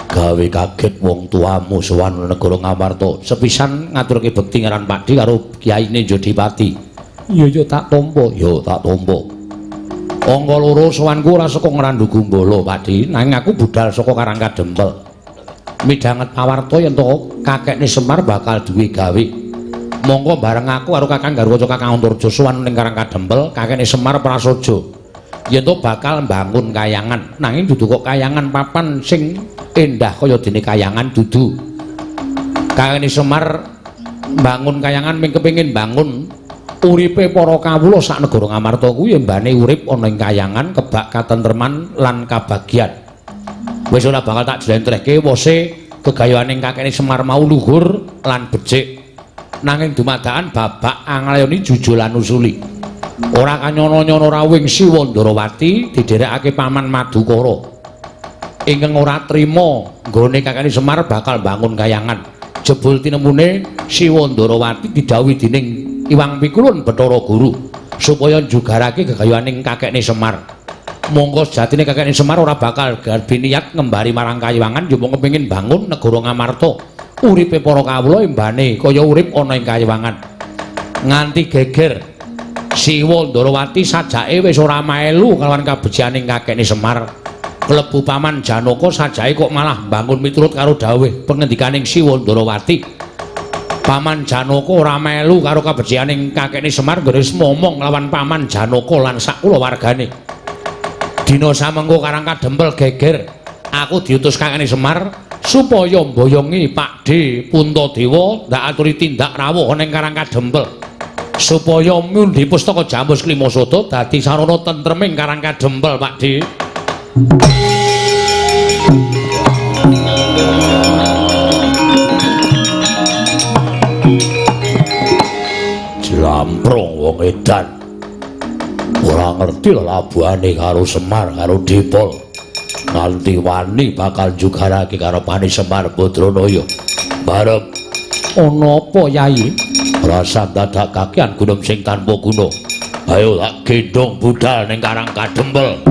A: Gawe kaget wong tuamu sowan negara Ngamarta. Sepisan ngaturke bekti ngaran Pakdhe karo kiyaine Jodipati. Iya ya tak tampa, ya tak tampa. Angka loro sowanku ora saka Ngrandu Gumbala, Pakdhe, nanging aku budal saka Karang Kadempel. Midhanget pawarta yen to kakekne Semar bakal duwe gawe. Monggo bareng aku karo Kakang Garwaca Kakang Antarja sowan ning Karang Kadempel, kakekne Semar prasaja. Yen to bakal mbangun kayangan, nanging dudu kok kayangan papan sing endah kaya dene kayangan dudu. Kakekne Semar mbangun kayangan ming kepengin bangun uripe para kawula sak negara Ngamarta kuwi mbane urip ana ing kayangan kebak katentreman lan kabagyan. Wis ora bakal tak jlentrehke wose gegayuhaning kakekne Semar mau luhur lan becik. Nanging dumadakan babak anglayoni jujulan usuli. Ora kanyono-nyono rawuhing Siwa Ndarawati didherekake Paman Madukara. Ingkang ora trima nggone kakekne Semar bakal bangun kayangan. Jebul tinemune Siwa Ndarawati didhawuhi dening Iwang Pikulun Bathara Guru supaya njugarake gegayuhaning kakekne Semar. Monggo sejatine kakekne Semar ora bakal garbi niat ngembari marang kayangan yo mung kepengin bangun negara Ngamarta. Uripe para kawula embane kaya urip ana ing kayangan. Nganti geger Siwa Ndarawati sajake wis ora melu kalawan kabecikaning kakekne Semar. Klebu Paman Janaka sajake kok malah mbangun miturut karo dawuh pengendikaning Siwa Ndarawati. Paman Janaka ora melu karo kabecikaning kakekne Semar nggone wis momong lawan Paman Janaka lan sak kulawargane. Dina samengko Karang Kadempel geger, aku diutus kakekne Semar supaya mboyongi Pakdhe Puntadewa ndak aturi tindak rawuh ning Karang Kadempel supaya mundi pustaka Jamus Klimasada dadi sarana tentreming Karang Kadempel Pakdhe. Jlamprong wong edan ora ngerti lelabuhane karo Semar karo Dipol. Nganti wani bakal njugarake karepane Semar Badranaya. Barep ana apa Yai? Rasa dadak kakean gunung sing tanpa guna. Ayo tak gendhong budal ning Karang Kadempel.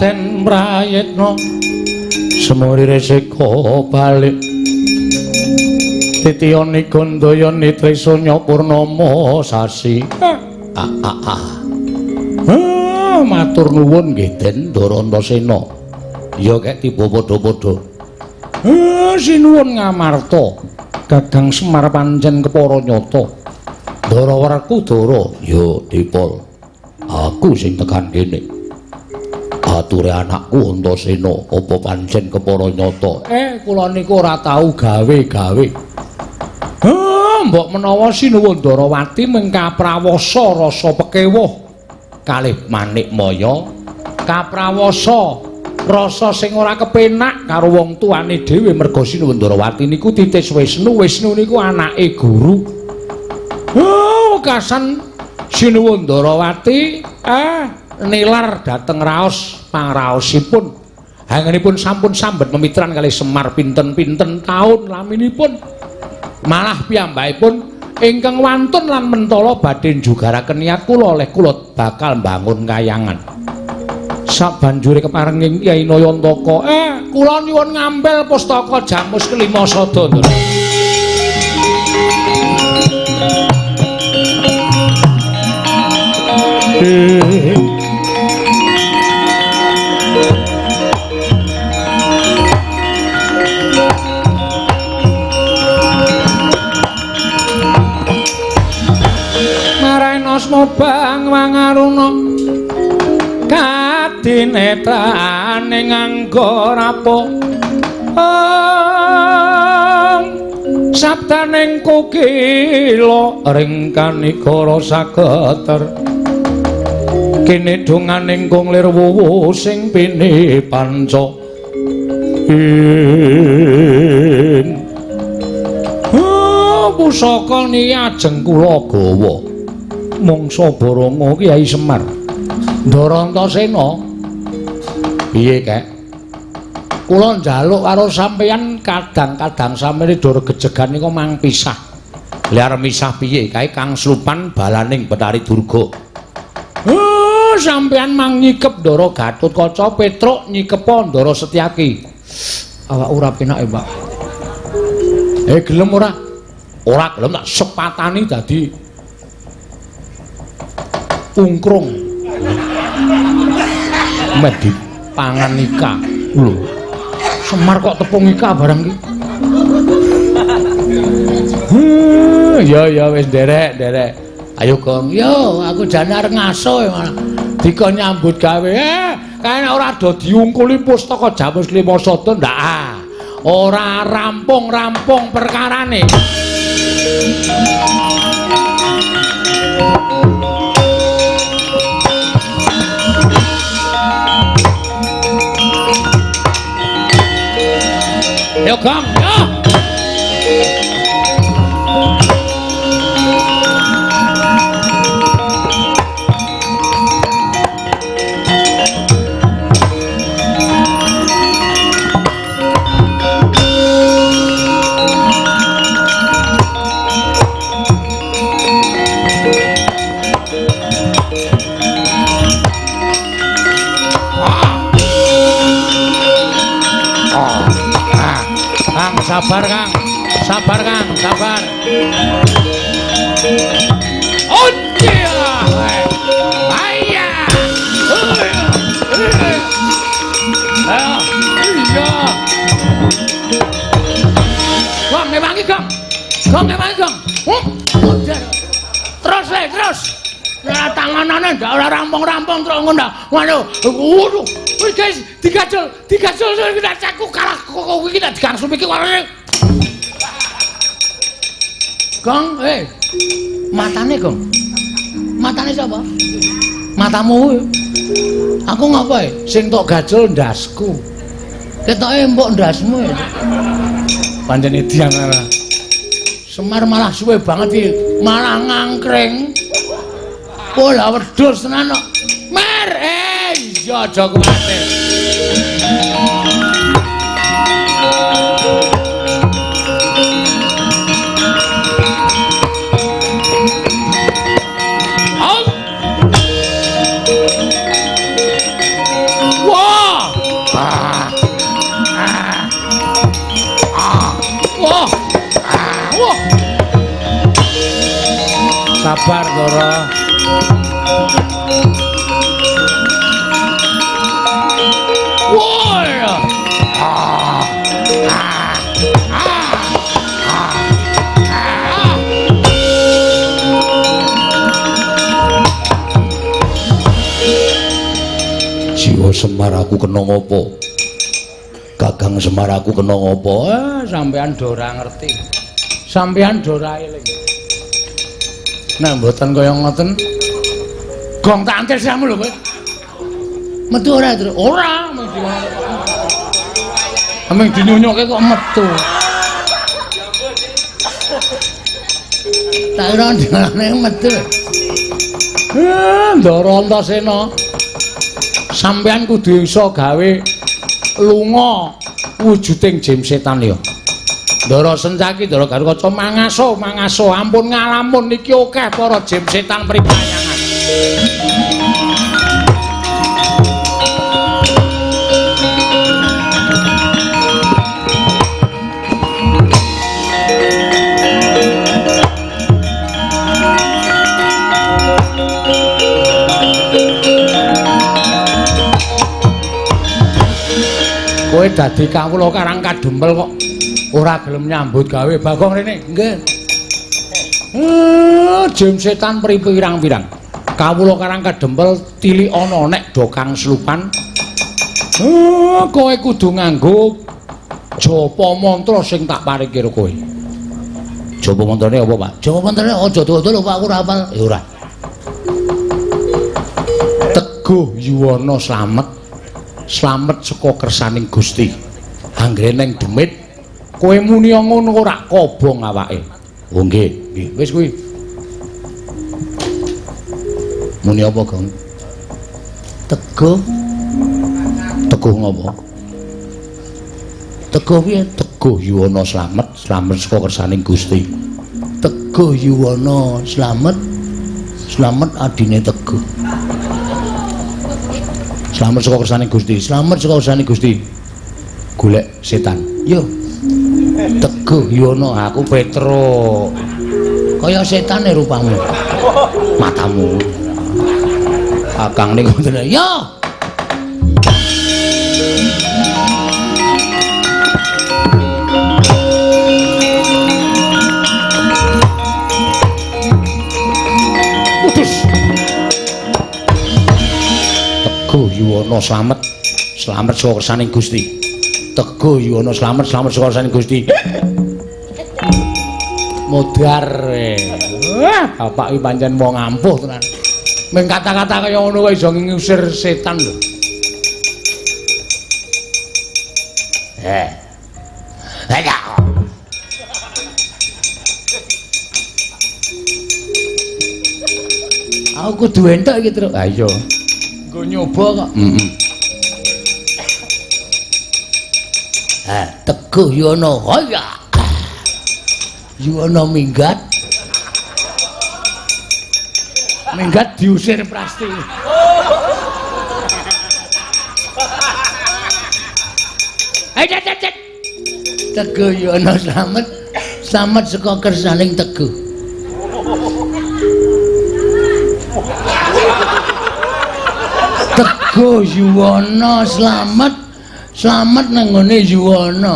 A: Den prayitna semuri resika balik titiyani gandayani trisanya purnama sasi. Matur nuwun nggih Den Ndara Antasena. Ya kek tiba padha-padha. Sinuwun Ngamarta. Gagang Semar pancen kepara nyata. Ndara Werkudara ya Dipol. Aku sing tekan kene. Ature anakku Antasena apa pancen kepara nyata? Kula niku ora tau gawe-gawe. Mbok menawa Sinuwun Ndarawati mung kaprawasa rasa pekewuh
B: kalih Manikmaya kaprawasa rasa sing ora kepenak karo wong tuane dhewe merga Sinuwun Ndarawati niku titis Wisnu, Wisnu niku anake guru. Oh, wekasan Sinuwun Ndarawati nilar dhateng raos pangraosipun. Hangenipun sampun sambet memitran kalih Semar pinten-pinten taun laminipun. Malah piyambakipun ingkang wantun lan mentala badhe njugaraken niat kula oleh kula bakal mbangun kayangan. Sabanjure keparenging Kyai Nayantaka, kula nyuwun ngampil pustaka Jamus Kelima Sada. Asma bang wangaruna kadinetrane nganggo rapo sabdaning kukila ring kanikara sageter kene donganing kung lir wuwu sing pini panca pusaka niki ajeng kula gawa mangsa Baranga Kyai Semar.
C: Ndara Antasena
B: piye kek?
C: Kula njaluk karo sampeyan kadang-kadang sampeyan dor gejegan nika mang pisah.
B: Lha arep misah piye kae Kang Slupan balaning Bathari Durga.
C: Oh, sampeyan mang nyikep Ndara Gatotkaca Petruk nyikepa Ndara Setyaki. Awak ora penake, Pak. Gelem ora?
B: Ora gelem tak sepatani dadi ungkrung. Meh dipangan ika. Lho.
C: Semar kok tepung ika barang iki. Ya ya wis nderek, nderek. Ayo Gong, yo aku jane arep ngaso malah dikon nyambut gawe. Kae nek ora do diungkuli pustaka Jamus Lima Sada ndak ah. Ora rampung-rampung perkarane. Yo Gong, yo. Sabar Kang, sabar Kang, sabar. Ayah. Iya. Gong ngewangi Gong. Gong ngewangi Gong. Terus le, terus. Ya tanganane ndak ora rampung-rampung terus ngono. Waduh. Waduh. Wis guys, digajol, digajol kita caku kalah kok iki tak digangsum iki warane. Gong, matane Gong. Matane sapa? Matamu. Aku ngapa e? Sing tok gajol ndasku. Ketoke empuk ndasmu e.
B: Pancen edian ora.
C: Semar malah suwe banget iki, malah ngangkring. Pola wedhus tenan kok. Mer, iya aja kuwatir. Wah. Wah. Wah.
B: Sabar, Ndara. Jiwa Semar aku kena ngopo? Kakang Semar aku kena ngopo?
C: Sampeyan do ora ngerti. Sampeyan do ora eling. Nek mboten kaya ngoten, Gong tak antir siramu lho kowe.
D: Metu ora, Tru?
C: Ora, mung dinyunyuke kok metu.
D: Tak kira dalane metu.
C: Ndara Antasena. Sampeyan kudu iso gawe lunga wujuding jim setan ya. Ndara Sencaki, Ndara Garukaca mangaso, mangaso, ampun ngalamun iki akeh para jim setan pripayangan. Kowe dadi kawula karang kadempel kok ora gelem nyambut gawe. Bagong rene.
D: Nggih.
C: Jim setan pirang-pirang. Kawula karang kadempel tilik ana nek do kang slupan. Kowe kudu nganggo japa mantra sing tak paringke karo kowe. Japa mantrane apa, Pak?
D: Japa mantrane aja dawa-dawa lho, Pak, aku ora hafal.
C: Ya ora. Teguh yuwana slamet. Slamet saka kersaning Gusti. Anggere neng demit kowe muni ngono ora kobong awake. Oh nggih, nggih. Wis kuwi. Muni apa, Gong?
D: Teguh.
C: Teguh ngopo?
D: Teguh piye?
C: Teguh yuwana slamet, slamet saka kersaning Gusti.
D: Teguh yuwana slamet, slamet adine Teguh.
C: Slamet saka kersaning Gusti. Slamet saka kersaning Gusti. Golek setan.
D: Yo.
C: Teguh yuwana aku Petro.
D: Kaya setane rupamu.
C: Matamu. Akang niku ngoten.
D: Yo.
C: Putus. Teguh yuwana slamet, slamet saka kersaning Gusti. Teguh yuwana slamet, slamet saka kersaning Gusti. Modar. Wah, bapak iki pancen wong ampuh tenan. Ming kata-kata kaya ngono kok iso ngusir setan lho.
D: Aku kudu entuk iki, Tru.
C: Ha iya.
D: Nggo nyoba kok.
C: Heeh.
D: Teguh yuwana hoya. Yuwana minggat.
C: Minggat diusir Prasti.
D: Cet. Teguh yuwana slamet, slamet saka kersaning Teguh. Teguh yuwana slamet, slamet nang nggone yuwana.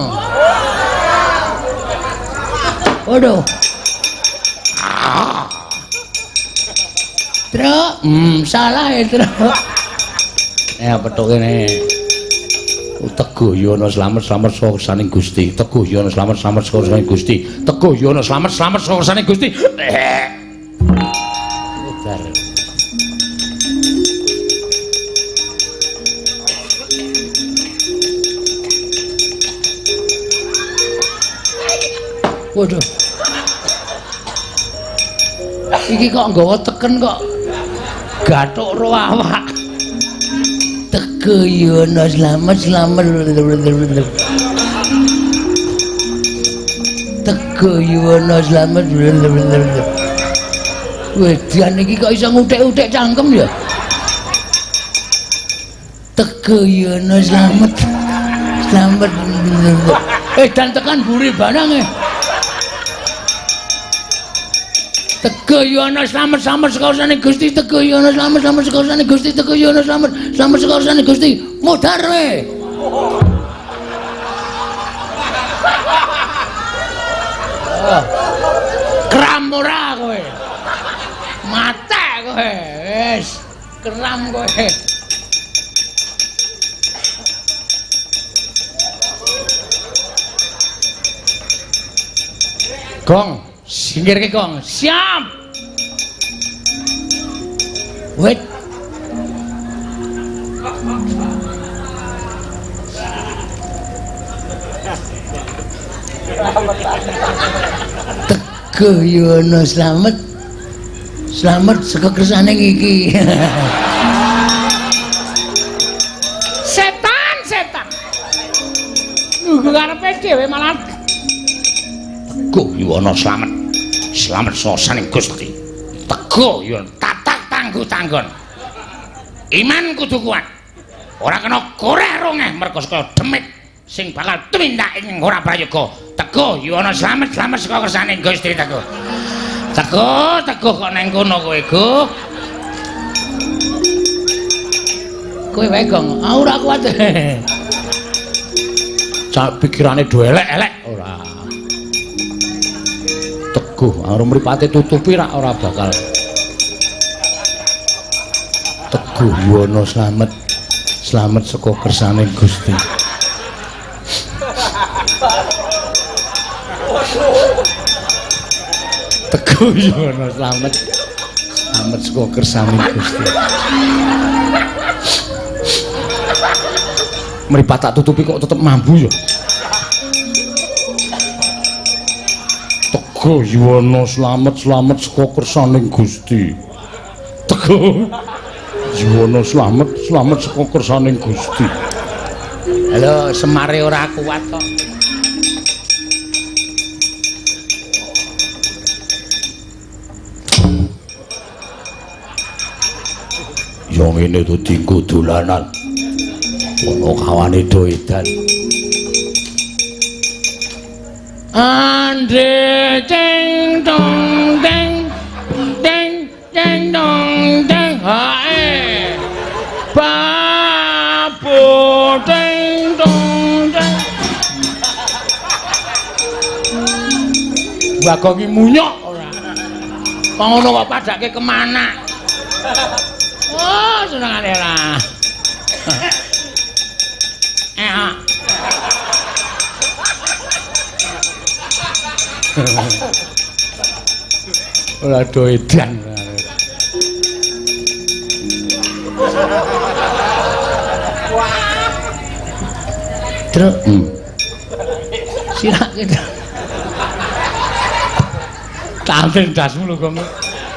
D: Waduh. Truk, salah ya, Truk.
C: Petuk kene. Teguh yuwana slamet, slamet saka kersaning Gusti. Teguh yuwana slamet, slamet saka kersaning Gusti. Teguh yuwana slamet, slamet saka kersaning Gusti. Modar.
D: Waduh. Iki kok nggawa teken kok gathuk ro awak. Teguh yuwana slamet, slamet. Teguh yuwana slamet. Wedan iki kok iso nguthik-uthik cangkem ya. Teguh yuwana slamet. Slamet. Dan tekan buri barang. Teguh yuwana slamet, slamet saka kersane Gusti. Teguh yuwana slamet, slamet saka kersane Gusti. Teguh yuwana slamet, slamet saka kersane Gusti. Modar we.
C: Kram ora kowe. Mate kowe. Wis, kram kowe. Gong, singkirke gong. Siap.
D: Wit.
C: Teguh Yuwana slamet. Slamet saka kersane iki.
B: Setan, setan. Nunggu karepe dhewe malah Teguh Yuwana slamet. Slamet sasaning Gusti. Teguh Yuwana tatak tangguh tanggon. Iman kudu kuat. Ora kena koreh rongeh merga saka demit sing bakal tumindak ing ora prayoga. Teguh Yuwana slamet, slamet saka kersane Gusti Teguh. Teguh, Teguh kok nang kono kowe, Guh.
C: Kowe wae, Gong. Ah ora kuat.
B: Cak pikirane do elek-elek ora. Teguh arep mripate tutupi rak ora bakal.
C: Teguh Yuwana slamet. Slamet saka kersane Gusti. Teguh Yuwana slamet. Slamet saka kersane Gusti.
B: Mripat tak tutupi kok tetep mambu ya. Teguh Yuwana slamet, slamet saka kersaning Gusti. Teguh Yuwana slamet, slamet saka kersaning Gusti.
C: Halo, Semare ora kuat kok.
A: Ya ngene to dinggo dolanan. Ono kawane do edan.
B: Andre ceng dong deng deng deng dong deng hae. Babu deng dong deng. Bagong ki munyok ora. Kok ngono kok padake kemana? Oh, senengane lah.
A: Ora do edan.
C: Truk. Sirake.
B: Tanten dasmu lho, Gong.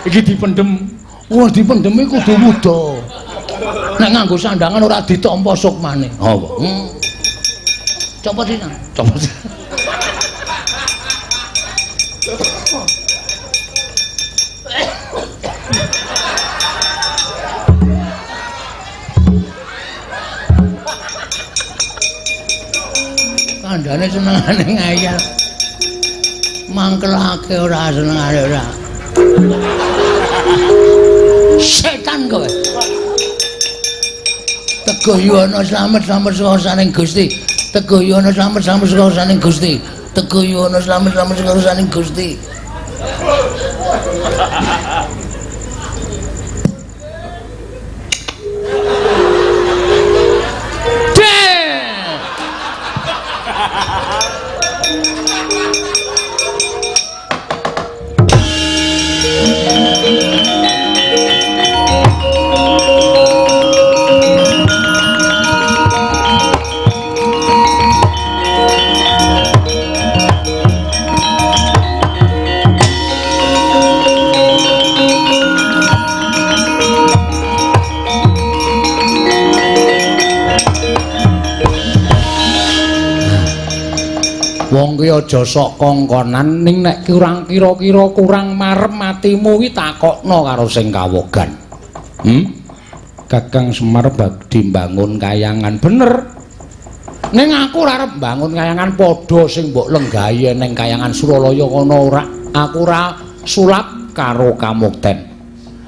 B: Iki dipendhem.
C: Wah, dipendhemi kudu wuda. Nek nganggo sandangan ora ditampa sukmane.
A: Apa?
C: Copot sih.
A: Copot.
C: Kandhane senengane ngayal. Mangkelake ora senengane ora. Setan kowe. Teguh Yuwana slamet, slamet saka kersaning Gusti. Teguh Yuwana slamet, slamet saka kersaning Gusti. Teguh Yuwana slamet, slamet saka kersaning Gusti.
B: Wong ki aja sok kongkonan ning nek kurang kira-kira kurang marem atimu ki takokno karo sing kawogan. Kakang Semar badhe mbangun kayangan bener. Ning aku ora arep mbangun kayangan padha sing mbok lenggahi ning kayangan Suralaya kono ora. Aku ora sulap karo kamukten.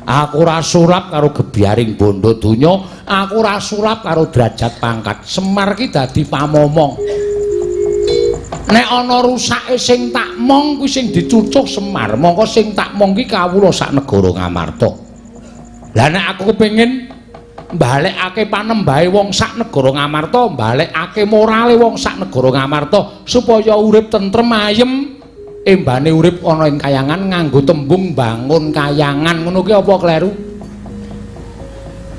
B: Aku ora sulap karo gebyaring bondo donya, aku ora sulap karo derajat pangkat. Semar ki dadi pamomong. Nek ana rusake sing tak mong kuwi sing dicucuh Semar, mongko sing tak mong ki kawula sak negara Ngamarta. Lah nek aku kepengin mbalekake panembahe wong sak negara Ngamarta, mbalekake morale wong sak negara Ngamarta supaya urip tentrem ayem, embane urip ana ing kayangan nganggo tembung bangun kayangan ngono ki apa kleru?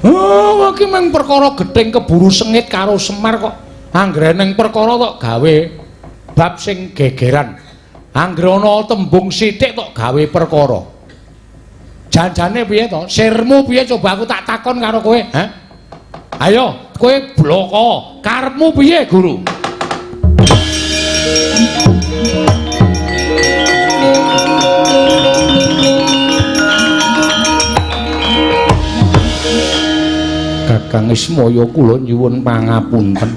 B: Oh, iki mung perkara gething keburu sengit karo Semar kok. Anggere ning perkara tok gawe bab sing gegeran. Anggere ana tembung sithik tok gawe perkara. Janjane piye to? Sirmu piye coba aku tak takon karo kowe, ha? Ayo, kowe bloko. Karepmu piye, Guru? Kakang Ismaya kula nyuwun pangapunten.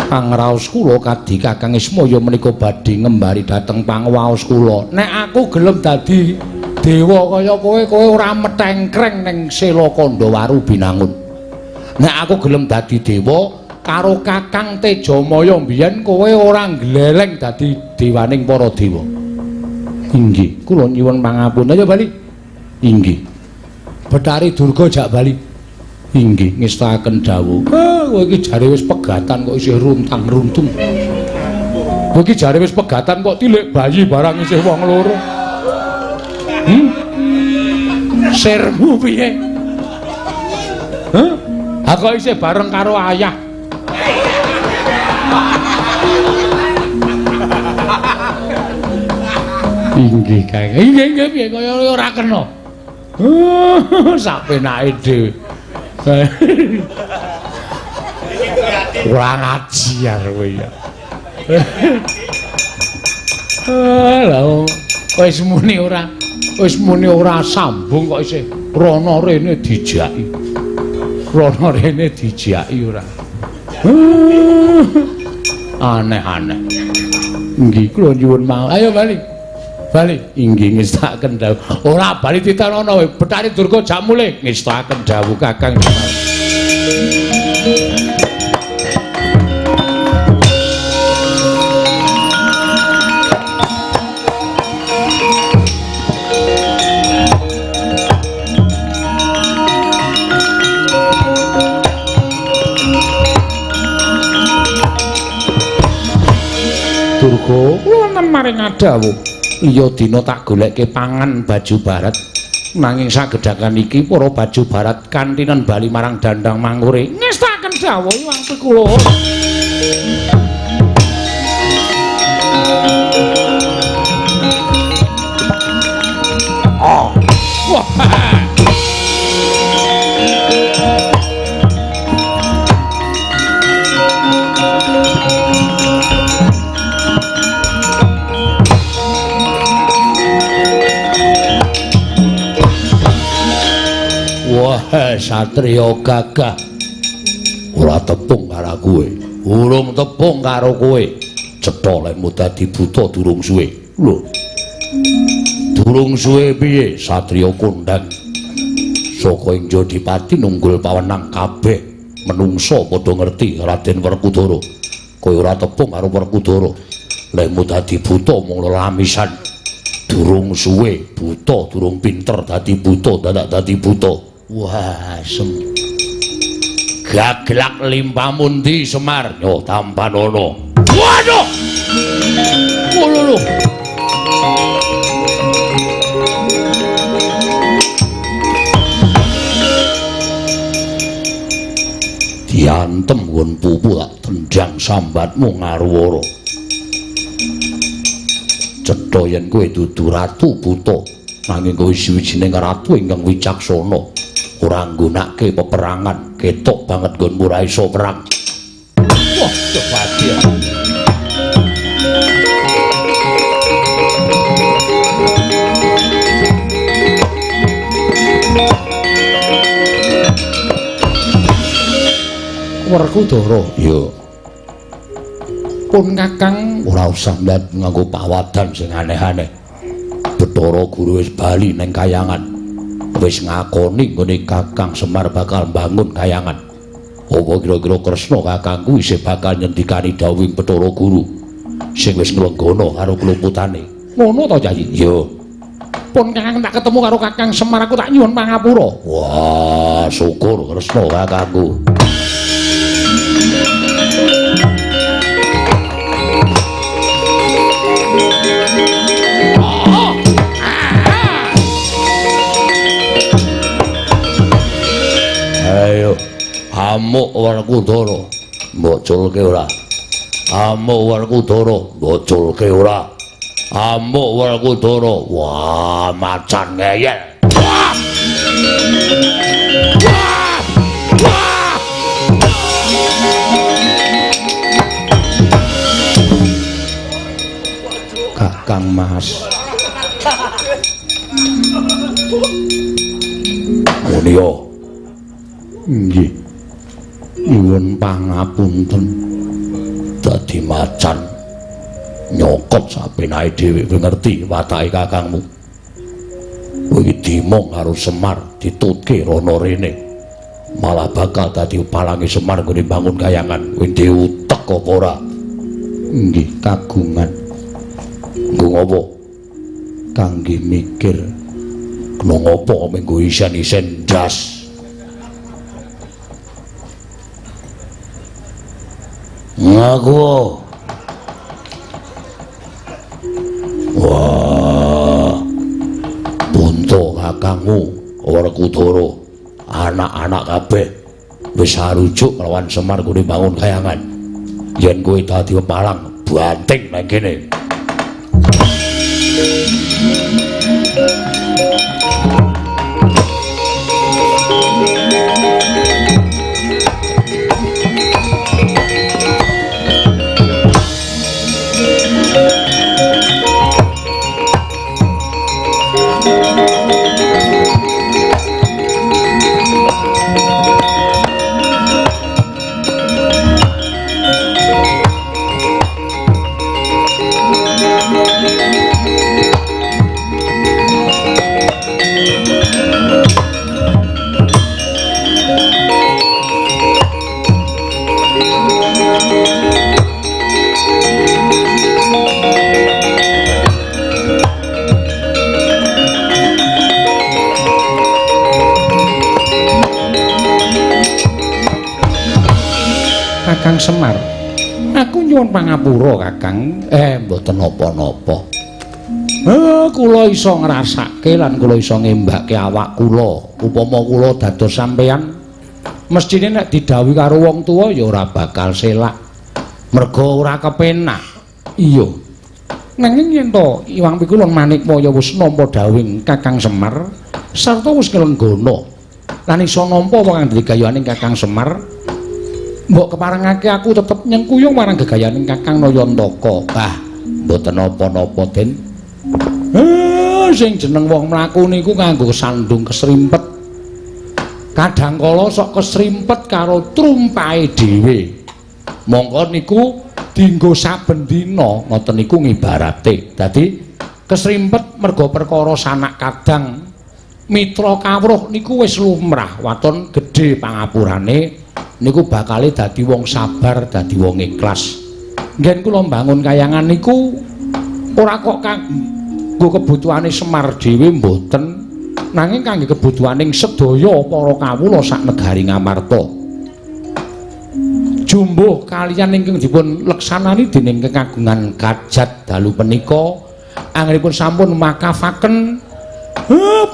B: Pangraos kula kadhi Kakang Ismaya menika badhe ngembari dhateng pangwaos kula. Nek aku gelem dadi dewa kaya kowe, kowe ora metengkreng ning Sela Kandhawaru Binangun. Nek aku gelem dadi dewa karo Kakang Tejamaya mbiyen kowe ora gleleng dadi dewaning para dewa. Inggih, kula nyuwun pangapunten. Ayo bali. Inggih. Bathari Durga jak bali. Inggih, ngestakaken dawuh. Kowe iki jare wis pegatan kok isih runtang-runtung. Kowe iki jare wis pegatan kok tilik bayi barang isih wong loro. Sirmu piye? Hah? Ha kok isih bareng karo ayah. Inggih, Kang. Inggih, inggih piye kaya ora kena. Sak penake dhewe. Kurang ajar kowe ya. Lah wis muni ora sambung kok isih rono rene dijaki. Rono rene dijaki ora. Aneh-aneh. Nggih kula nyuwun mawon. Ayo bali. Bali inggih ngestakaken dawuh. Ora bali titenono kowe. Bathari Durga jak mulih ngestakaken dawuh Kakang. Durga kula wonten maring dawuh. Iya dina tak goleke pangan baju barat. Nanging sagedhakan iki para baju barat kantinen bali marang dandang mangure. Ngestakaken dawuh Hyang Pikula. Oh. Wah. Wah, satriya gagah. Ora tepung karo kowe. Urung tepung karo kowe. Cetha lekmu dadi buta durung suwe. Lho. Durung suwe piye satriya kondhang? Saka ing Jodipati nunggul pawenang kabeh menungsa padha ngerti Raden Werkudara. Kowe ora tepung karo Werkudara. Lekmu dadi buta mung lelamisan. Durung suwe buta, durung pinter dadi buta, dadak dadi buta. Wah, sem. Gaglak limpamu ndi Semar? Yo tampanono. Waduh. Ngono lho. Diantem nggon pupu tak tendang sambatmu ngaruwara. Cetha yen kowe dudu ratu buta, nanging kowe siwijining ratu ingkang wicaksana. Ora nggunakake peperangan, ketok banget nggonmu ora iso perang. Wah, kebahagia. Werkudara, iya. Pun Kakang ora usah ndak nganggo pawadan sing aneh-aneh. Bathara Guru wis bali ning kayangan. Wis ngakoni nggone Kakang Semar bakal mbangun kayangan. Apa kira-kira Kresna kakangku isih bakal nyendikani dawuhing Bathara Guru sing wis nglenggana karo kluputane. Ngono to, Yayi? Iya. Pun Kakang tak ketemu karo Kakang Semar aku tak nyuwun pangapura. Wah, syukur Kresna kakangku.
A: Amuk Werkudara, mbok culke ora? Amuk Werkudara, mbok culke ora? Amuk Werkudara. Wah, macan ngeyel. Wah! Wah! Wah! Kakang Mas. Munio. Nggih. Nyuwun pangapunten. Dadi macan nyokot sapenake dhewe kowe ngerti watake kakangmu. Kowe iki dimong karo Semar ditutke rono rene. Malah bakal dadi palange Semar nggone bangun kayangan. Kowe diutek apa ora? Nggih, kagungan. Nggo ngopo? Kangge mikir. Kena ngopo menggo isen-isen ndas. Ngaku. Wah. Bunto kakangmu Werkudara, anak-anak kabeh wis arujuk lawan Semar nggone bangun kayangan. Yen kowe dadi pepalang, banting nang kene.
B: Kakang Semar, aku nyuwun pangapura Kakang.
A: Mboten napa-napa.
B: Kula iso ngrasake lan kula iso ngembake awak kula. Upama kula dados sampeyan, mesthine nek didhawuhi karo wong tuwa ya ora bakal selak. Merga ora kepenak. Iya. Nanging yen to Iwang Pikulun Manikmaya wis nampa dhawuhing Kakang Semar sarta wis nglenggana lan iso nampa apa kang digayaning Kakang Semar, mbok keparengake aku tetep nyengkuyung marang gegayaning Kakang Nayantaka.
A: Ah, mboten napa-napa, Den.
B: Sing jeneng wong mlaku niku nganggo sandung kesrimpet. Kadang kala sok kesrimpet karo trumpahe dhewe. Mongko niku dienggo saben dina, ngoten niku ngibarate. Dadi kesrimpet merga perkara sanak kadang mitra kawruh niku wis lumrah, waton gedhe pangapurane niku bakale dadi wong sabar, dadi wong ikhlas. Nggen kula mbangun kayangan niku ora kok kanggo kebutuhane Semar dhewe mboten, nanging kangge kebutuhaning sedaya para kawula sak negari Ngamarta. Jumbuh kaliyan ingkang dipun leksanani dening kekagungan kajat dalu punika anggenipun sampun makafaken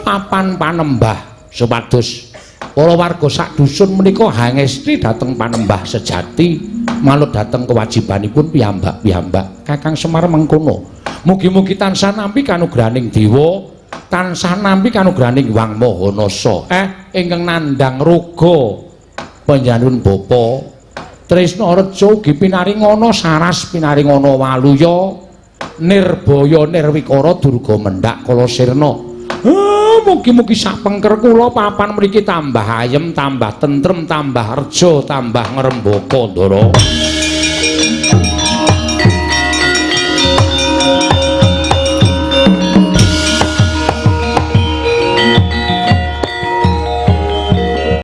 B: papan panembah supados para warga sak dusun menika hangesti dhateng panembah sejati manut dhateng kewajibanipun piyambak-piyambak. Kakang Semar mengkono. Mugi-mugi tansah nampi kanugrahaning dewa, tansah nampi kanugrahaning Hyang Maha Nasa. Ingkang nandhang raga panjenengan Bapa Tresna Reja ugi pinaringana saras pinaringana waluya nirbaya nirwikara durga mendhak kala sirna. Mugi-mugi sak pengker kula papan mriki tambah ayem, tambah tentrem, tambah reja, tambah ngrembaka, Ndara.